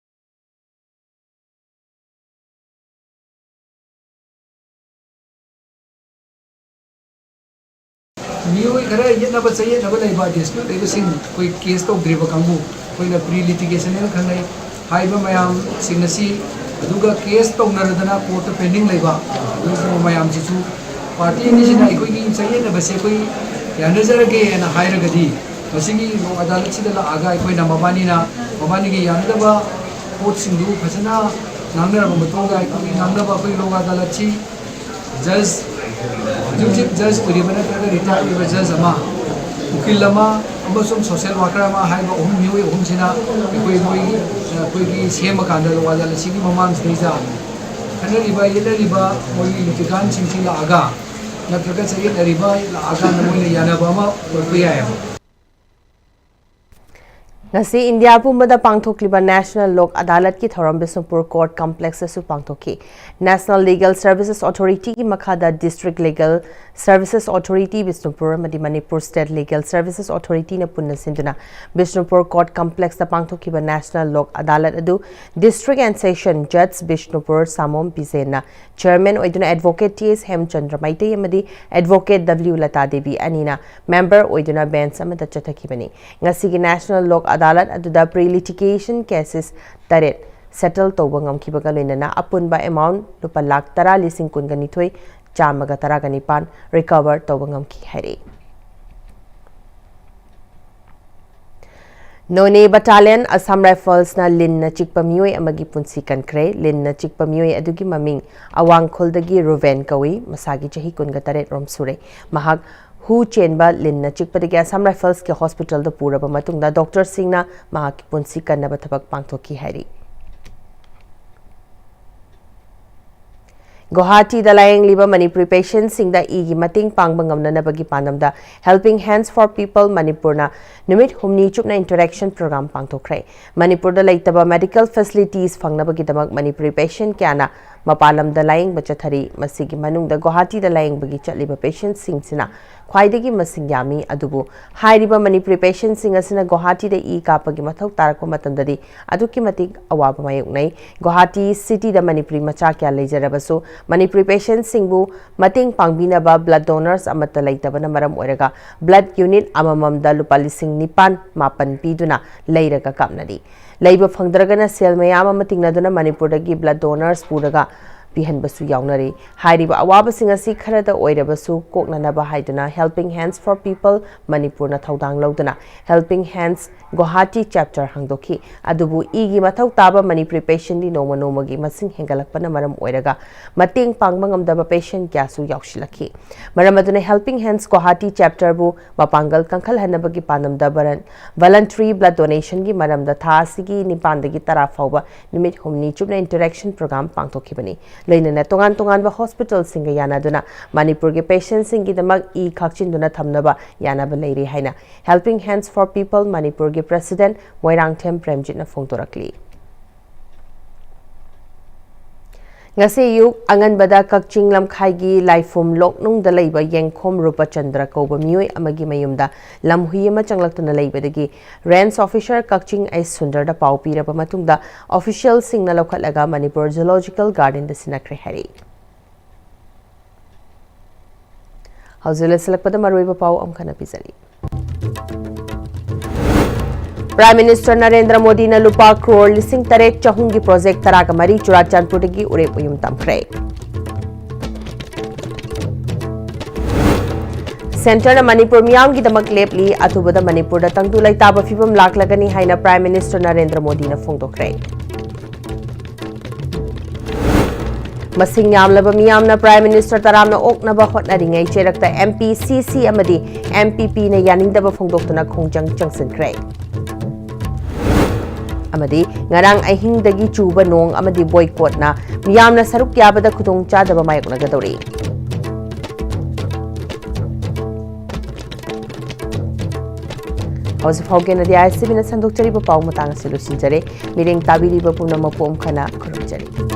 ꯃꯤꯑꯣꯏ ꯈꯔ ꯌꯦꯠꯅꯕ ꯆꯌꯦꯠꯅꯕ ꯂꯩꯕ, ꯗꯤꯁꯄ꯭ꯌꯨꯠ ꯂꯩꯕꯁꯤꯡ, ꯑꯩꯈꯣꯏ ꯀꯦꯁ ꯇꯧꯗ꯭ꯔꯤꯕ ꯀꯥꯡꯕꯨ, ꯑꯩꯈꯣꯏꯅ ꯄ꯭ꯔꯤ ꯂꯤꯇꯤꯒꯦꯁꯟ ꯍꯥꯏꯅ ꯈꯪꯅꯩ꯫ ꯍꯥꯏꯔꯤꯕ ꯃꯌꯥꯝꯁꯤꯡ ꯑꯁꯤ, ꯑꯗꯨꯒ ꯀꯦꯁ ꯇꯧꯅꯔꯗꯅ ꯀꯣꯔꯠꯇ ꯄꯦꯟꯗꯤꯡ ꯂꯩꯕ ꯑꯗꯨꯒꯨꯝꯕ ꯃꯌꯥꯝꯁꯤꯁꯨ, ꯄꯥꯔꯇꯤ ꯑꯅꯤꯁꯤꯅ ꯑꯩꯈꯣꯏꯒꯤ ꯆꯌꯦꯠꯅꯕꯁꯦ ꯑꯩꯈꯣꯏ ꯌꯥꯅꯖꯔꯒꯦꯅ ꯍꯥꯏꯔꯒꯗꯤ, ꯃꯁꯤꯒꯤ ꯂꯣꯛ ꯑꯗꯥꯂꯠꯁꯤꯗ ꯂꯥꯛꯑꯒ ꯑꯩꯈꯣꯏꯅ ꯃꯕꯥꯅꯤꯅ, ꯃꯕꯥꯅꯤꯒꯤ ꯌꯥꯅꯗꯕ ꯄꯣꯠꯁꯤꯡꯗꯨ ꯐꯖꯅ ꯉꯥꯡꯅꯔꯕ ꯃꯇꯨꯡꯗ, ꯑꯩꯈꯣꯏꯒꯤ ꯉꯥꯡꯅꯕ, ꯑꯩꯈꯣꯏꯒꯤ ꯂꯣꯛ ꯑꯗꯥꯂꯠꯁꯤ ꯖꯖ, ꯍꯧꯖꯤꯛ ꯍꯧꯖꯤꯛ ꯖꯖ ꯑꯣꯏꯔꯤꯕ ꯅꯠꯇ꯭ꯔꯒ ꯔꯤꯇꯥꯌꯔ ꯑꯣꯏꯕ ꯖꯖ ꯑꯃ, ꯎꯀꯤꯜ ꯑꯃ ꯑꯃꯁꯨꯡ ꯁꯣꯁꯦꯜ ꯋꯥꯀꯔ ꯑꯃ ꯍꯥꯏꯕ ꯑꯍꯨꯝ, ꯃꯤꯑꯣꯏ ꯑꯍꯨꯝꯁꯤꯅ ꯑꯩꯈꯣꯏ, ꯃꯣꯏ, ꯑꯩꯈꯣꯏꯒꯤ ꯁꯦꯝꯕ ꯀꯥꯟꯗ ꯂꯣꯛ ꯑꯗꯥꯂꯠꯁꯤꯒꯤ ꯃꯃꯥꯡꯁꯤꯗꯩꯗ ꯈꯠꯅꯔꯤꯕ ꯌꯦꯠꯅꯔꯤꯕ ꯃꯣꯏꯒꯤ ꯂꯤꯇꯤꯒꯥꯟꯁꯤꯡꯁꯤ ꯂꯥꯛꯑꯒ ꯅꯠꯇ꯭ꯔꯒ ꯆꯌꯦꯠꯅꯔꯤꯕ ꯂꯥꯛꯑꯀꯥꯟꯗ ꯃꯣꯏꯅ ꯌꯥꯅꯕ ꯑꯃ ꯄꯨꯔꯛꯄ ꯌꯥꯏꯑꯕ꯫ ꯉꯁꯤ ꯏꯟꯗꯤꯌꯥ ꯄꯨꯝꯕꯗ ꯄꯥꯡꯊꯣꯛꯂꯤꯕ National Lok Adalat ꯀꯤ ꯊꯧꯔꯝ ꯕꯤꯁꯅꯨꯄꯨꯔ Court Complex ꯇꯁꯨ ꯄꯥꯡꯊꯣꯛꯈꯤ꯫ National Legal Services Authority ꯒꯤ ꯃꯈꯥꯗ District Legal Services Authority Bishnupur ꯑꯃꯗꯤ Manipur State Legal Services Authority ꯅ ꯄꯨꯟꯅ ꯁꯤꯟꯗꯨꯅ ꯕꯤꯁꯅꯨꯄꯨꯔ Court Complex ꯇ ꯄꯥꯡꯊꯣꯛꯈꯤꯕ National Lok Adalat ꯑꯗꯨ District and Session Judge Bishnupur Samom ꯕꯤꯖꯦꯟꯅ Chairman ꯑꯣꯏꯗꯨꯅ Advocate T S Hemchandra Meitei ꯑꯃꯗꯤ Advocate ꯗꯕ꯭ꯂꯤꯎ ꯂꯇꯥ ꯗꯦꯕꯤ ꯑꯅꯤꯅ member ꯑꯣꯏꯗꯨꯅ bench ꯑꯃꯗ ꯆꯠꯊꯈꯤꯕꯅꯤ꯫ ꯉꯁꯤꯒꯤ National Lok Adalat ꯑꯗꯨꯗ pre litigation cases ꯇꯔꯦꯠ settle ꯇꯧꯕ ꯉꯝꯈꯤꯕꯒ ꯂꯣꯏꯅꯅ ꯑꯄꯨꯟꯕ amount ꯂꯨꯄꯥ ꯂꯥꯈ ꯇꯔꯥ ꯂꯤꯁꯤꯡ ꯀꯨꯟꯒ ꯅꯤꯊꯣꯏ ꯆꯥꯝꯃꯒ ꯇꯔꯥꯒ ꯅꯤꯄꯥꯟ recover ꯇꯧꯕ ꯉꯝꯈꯤ ꯍꯥꯏꯔꯤ꯫ Noney Battalion Assam Rifles ꯅ ꯂꯤꯟꯅ ꯆꯤꯛꯄ ꯃꯤꯑꯣꯏ ꯑꯃꯒꯤ ꯄꯨꯟꯁꯤ ꯀꯟꯈ꯭ꯔꯦ꯫ ꯂꯤꯟꯅ ꯆꯤꯛꯄ ꯃꯤꯑꯣꯏ ꯑꯗꯨꯒꯤ ꯃꯃꯤꯡ ꯑꯋꯥꯡꯈꯨꯜꯗꯒꯤ ꯔꯨꯕꯦꯟ ꯀꯧꯏ꯫ ꯃꯁꯥꯒꯤ ꯆꯍꯤ ꯀꯨꯟꯒ ꯇꯔꯦꯠ ꯔꯣꯝ ꯁꯨꯔꯦ꯫ ꯃꯍꯥꯛ ꯍꯨ ꯆꯦꯟꯕ ꯂꯤꯟꯅ ꯆꯤꯛꯄꯗꯒꯤ Assam Rifles ꯀꯤ hospital ꯗ ꯄꯨꯔꯕ ꯃꯇꯨꯡꯗ doctor ꯁꯤꯡꯅ ꯃꯍꯥꯛꯀꯤ ꯄꯨꯟꯁꯤ ꯀꯟꯅꯕ ꯊꯕꯛ ꯄꯥꯡꯊꯣꯛꯈꯤ ꯍꯥꯏꯔꯤ꯫ ꯒꯨꯋꯥꯍꯥꯇꯤꯗ ꯂꯥꯌꯦꯡꯂꯤꯕ ꯃꯅꯤꯄꯨꯔꯤ patient ꯁꯤꯡꯗ ꯏꯒꯤ ꯃꯇꯦꯡ ꯄꯥꯡꯕ ꯉꯝꯅꯅꯕꯒꯤ ꯄꯥꯟꯗꯝꯗ Helping Hands for People ꯃꯅꯤꯄꯨꯔꯅ ꯅꯨꯃꯤꯠ ꯍꯨꯝꯅꯤ ꯆꯨꯞꯅ interaction program ꯄꯥꯡꯊꯣꯛꯈ꯭ꯔꯦ꯫ ꯃꯅꯤꯄꯨꯔꯗ ꯂꯩꯇꯕ medical facilities ꯐꯪꯅꯕꯒꯤꯗꯃꯛ ꯃꯅꯤꯄꯨꯔꯤ patient ꯀꯌꯥꯅ ꯃꯄꯥꯟ ꯂꯝꯗ ꯂꯥꯌꯦꯡꯕ ꯆꯠꯊꯔꯤ꯫ ꯃꯁꯤꯒꯤ ꯃꯅꯨꯡꯗ ꯒꯨꯋꯥꯍꯥꯇꯤꯗ ꯂꯥꯌꯦꯡꯕꯒꯤ ꯆꯠꯂꯤꯕ patient ꯁꯤꯡꯁꯤꯅ ꯈ꯭ꯋꯥꯏꯗꯒꯤ ꯃꯁꯤꯡ ꯌꯥꯝꯃꯤ꯫ ꯑꯗꯨꯕꯨ ꯍꯥꯏꯔꯤꯕ ꯃꯅꯤꯄꯨꯔꯤ patient ꯁꯤꯡ ꯑꯁꯤꯅ ꯒꯨꯋꯥꯍꯥꯇꯤꯗ ꯏ ꯀꯥꯞꯄꯒꯤ ꯃꯊꯧ ꯇꯥꯔꯛꯄ ꯃꯇꯝꯗꯗꯤ ꯑꯗꯨꯛꯀꯤ ꯃꯇꯤꯛ ꯑꯋꯥꯕ ꯃꯥꯌꯣꯛꯅꯩ꯫ ꯒꯨꯋꯥꯍꯥꯇꯤ city ꯗ ꯃꯅꯤꯄꯨꯔꯤ ꯃꯆꯥ ꯀꯌꯥ ꯂꯩꯖꯔꯕꯁꯨ ꯃꯅꯤꯄꯨꯔꯤ patient ꯁꯤꯡꯕꯨ ꯃꯇꯦꯡ ꯄꯥꯡꯕꯤꯅꯕ blood donors ꯑꯃꯠꯇ ꯂꯩꯇꯕꯅ ꯃꯔꯝ ꯑꯣꯏꯔꯒ blood unit ꯑꯃꯃꯝꯗ ꯂꯨꯄꯥ ꯂꯤꯁꯤꯡ ꯅꯤꯄꯥꯟ ꯃꯥꯄꯟ ꯄꯤꯗꯨꯅ ꯂꯩꯔꯒ ꯀꯥꯞꯅꯔꯤ꯫ ꯂꯩꯕ ꯐꯪꯗ꯭ꯔꯒꯅ ꯁꯦꯜ ꯃꯌꯥꯝ ꯑꯃ ꯇꯤꯡꯅꯗꯨꯅ ꯃꯅꯤꯄꯨꯔꯗꯒꯤ blood donors ꯄꯨꯔꯒ ꯄꯤꯍꯟꯕꯁꯨ ꯌꯥꯎꯅꯔꯤ꯫ ꯍꯥꯏꯔꯤꯕ ꯑꯋꯥꯕꯁꯤꯡ ꯑꯁꯤ ꯈꯔꯗ ꯑꯣꯏꯔꯕꯁꯨ ꯀꯣꯛꯅꯅꯕ ꯍꯥꯏꯗꯨꯅ Helping Hands for People ꯃꯅꯤꯄꯨꯔꯅ ꯊꯧꯗꯥꯡ ꯂꯧꯗꯨꯅ Helping Hands ꯒꯨꯋꯥꯍꯥꯇꯤ chapter ꯍꯥꯡꯗꯣꯛꯈꯤ꯫ ꯑꯗꯨꯕꯨ ꯏꯒꯤ ꯃꯊꯧ ꯇꯥꯕ ꯃꯅꯤꯄꯨꯔꯤ patient ꯗꯤ ꯅꯣꯡꯃ ꯅꯣꯡꯃꯒꯤ ꯃꯁꯤꯡ ꯍꯦꯟꯒꯠꯂꯛꯄꯅ ꯃꯔꯝ ꯑꯣꯏꯔꯒ ꯃꯇꯦꯡ ꯄꯥꯡꯕ ꯉꯝꯗꯕ patient ꯀꯌꯥꯁꯨ ꯌꯥꯎꯁꯤꯜꯂꯛꯈꯤ꯫ ꯃꯔꯝ ꯑꯗꯨꯅ Helping Hands ꯒꯨꯋꯥꯍꯥꯇꯤ chapter ꯕꯨ ꯃꯄꯥꯡꯒꯜ ꯀꯟꯈꯠꯍꯟꯅꯕꯒꯤ ꯄꯥꯟꯗꯝꯗ ꯚꯔꯟ-, voluntary blood donation ꯒꯤ ꯃꯔꯝꯗ ꯊꯥ ꯑꯁꯤꯒꯤ ꯅꯤꯄꯥꯟꯗꯒꯤ ꯇꯔꯥ ꯐꯥꯎꯕ ꯅꯨꯃꯤꯠ ꯍꯨꯝꯅꯤ ꯆꯨꯞꯅ interaction program ꯄꯥꯡꯊꯣꯛꯈꯤꯕꯅꯤ꯫ ꯂꯣꯏꯅꯅ ꯇꯣꯉꯥꯟ ꯇꯣꯉꯥꯟꯕ ꯍꯣꯁꯄꯤꯇꯥꯜꯁꯤꯡꯒ ꯌꯥꯅꯗꯨꯅ ꯃꯅꯤꯄꯨꯔꯒꯤ ꯄꯦꯁꯦꯟꯁꯤꯡꯒꯤꯗꯃꯛ ꯏ ꯈꯥꯛꯆꯤꯟꯗꯨꯅ ꯊꯝꯅꯕ ꯌꯥꯅꯕ ꯂꯩꯔꯤ ꯍꯥꯏꯅ Helping Hands for People ꯃꯅꯤꯄꯨꯔꯒꯤ ꯄ꯭ꯔꯦꯁꯤꯗꯦꯟꯠ ꯃꯣꯏꯔꯥꯡꯊꯦꯝ ꯄ꯭ꯔꯦꯝꯖꯤꯠꯅ ꯐꯣꯡꯗꯣꯔꯛꯂꯤ꯫ ꯉꯁꯤ ꯑꯌꯨꯛ ꯑꯉꯟꯕꯗ ꯀꯛꯆꯤꯡ ꯂꯝꯈꯥꯏꯒꯤ ꯂꯥꯏꯐꯨꯝ ꯂꯣꯛꯅꯨꯡꯗ ꯂꯩꯕ ꯌꯦꯡꯈꯣꯝ ꯔꯨꯄꯆꯟꯗ꯭ꯔ ꯀꯧꯕ ꯃꯤꯑꯣꯏ ꯑꯃꯒꯤ ꯃꯌꯨꯝꯗ ꯂꯝꯍꯨꯏ ꯑꯃ ꯆꯪꯂꯛꯇꯨꯅ ꯂꯩꯕꯗꯒꯤ ꯔꯦꯟꯖ ꯑꯣꯐꯤꯁꯔ ꯀꯛꯆꯤꯡ ꯑꯩꯆ ꯁꯨꯟꯗꯔꯗ ꯄꯥꯎ ꯄꯤꯔꯕ ꯃꯇꯨꯡꯗ ꯑꯣꯐꯤꯁꯤꯌꯦꯜꯁꯤꯡꯅ ꯂꯧꯈꯠꯂꯒ ꯃꯅꯤꯄꯨꯔ ꯖꯨꯂꯣꯖꯤꯀꯦꯜ ꯒꯥꯔꯗꯦꯟꯗ ꯁꯤꯟꯅꯈ꯭ꯔꯦ ꯍꯥꯏꯔꯛꯏ꯫ ꯍꯧꯖꯤꯛ ꯂꯣꯏꯁꯤꯜꯂꯛꯄꯗ ꯃꯔꯨꯑꯣꯏꯕ ꯄꯥꯎ ꯑꯃꯨꯛ ꯍꯟꯅ ꯄꯤꯖꯔꯤ꯫ ꯄ꯭ꯔꯥꯏꯝ ꯃꯤꯅꯤꯁꯇꯔ ꯅꯔꯦꯟꯗ꯭ꯔ ꯃꯣꯗꯤꯅ ꯂꯨꯄꯥ ꯀ꯭ꯔꯣꯔ ꯂꯤꯁꯤꯡ ꯇꯔꯦꯠ ꯆꯍꯨꯝꯒꯤ ꯄ꯭ꯔꯣꯖꯦꯛ ꯇꯔꯥꯒ ꯃꯔꯤ ꯆꯨꯔꯥꯆꯥꯟꯄꯨꯔꯗꯒꯤ ꯎꯔꯦꯞ ꯎꯌꯨꯝ ꯇꯝꯈ꯭ꯔꯦ꯫ ꯁꯦꯟꯇꯔꯅ ꯃꯅꯤꯄꯨꯔ ꯃꯤꯌꯥꯝꯒꯤꯗꯃꯛ ꯂꯦꯞꯂꯤ, ꯑꯊꯨꯕꯗ ꯃꯅꯤꯄꯨꯔꯗ ꯇꯪꯗꯨ ꯂꯩꯇꯥꯕ ꯐꯤꯕꯝ ꯂꯥꯛꯂꯒꯅꯤ ꯍꯥꯏꯅ ꯄ꯭ꯔꯥꯏꯝ ꯃꯤꯅꯤꯁꯇꯔ ꯅꯔꯦꯟꯗ꯭ꯔ ꯃꯣꯗꯤꯅ ꯐꯣꯡꯗꯣꯛꯈ꯭ꯔꯦ꯫ ꯃꯁꯤꯡ ꯌꯥꯝꯂꯕ ꯃꯤꯌꯥꯝꯅ ꯄ꯭ꯔꯥꯏꯝ ꯃꯤꯅꯤꯁꯇꯔ ꯇꯔꯥꯝꯅ ꯑꯣꯛꯅꯕ ꯍꯣꯠꯅꯔꯤꯉꯩ ꯆꯦꯔꯛꯇ ꯑꯦꯝ ꯄꯤ ꯁꯤ ꯁꯤ ꯑꯃꯗꯤ ꯑꯦꯝ ꯄꯤ ꯄꯤꯅ ꯌꯥꯅꯤꯡꯗꯕ ꯐꯣꯡꯗꯣꯛꯇꯨꯅ ꯈꯣꯡꯖꯪ ꯆꯪꯁꯤꯟꯈ꯭ꯔꯦ꯫ ꯑꯃꯗꯤ ꯉꯔꯥꯡ ꯑꯍꯤꯡꯗꯒꯤ ꯆꯨꯕ ꯅꯣꯡ ꯑꯃꯗꯤ ꯕꯣꯏꯀꯣꯠꯅ ꯃꯤꯌꯥꯝꯅ ꯁꯔꯨꯛ ꯌꯥꯕꯗ ꯈꯨꯗꯣꯡꯆꯥꯗꯕ ꯃꯥꯌꯣꯛꯅꯒꯗꯧꯔꯤ꯫ ꯍꯧꯖꯤꯛ ꯐꯥꯎꯒꯤ ꯑꯣꯏꯅꯗꯤ ꯑꯥꯏ ꯑꯦꯁ ꯇꯤ ꯚꯤꯅ ꯁꯟꯗꯣꯛꯆꯔꯤꯕ ꯄꯥꯎ ꯃꯇꯥꯡ ꯑꯁꯤ ꯂꯣꯏꯁꯤꯟꯖꯔꯦ꯫ ꯃꯤꯠꯌꯦꯡ ꯇꯥꯕꯤꯔꯤꯕ ꯄꯨꯝꯅꯃꯛꯄꯨ ꯑꯃꯨꯛ ꯍꯟꯅ ꯈꯨꯔꯨꯝꯖꯔꯤ꯫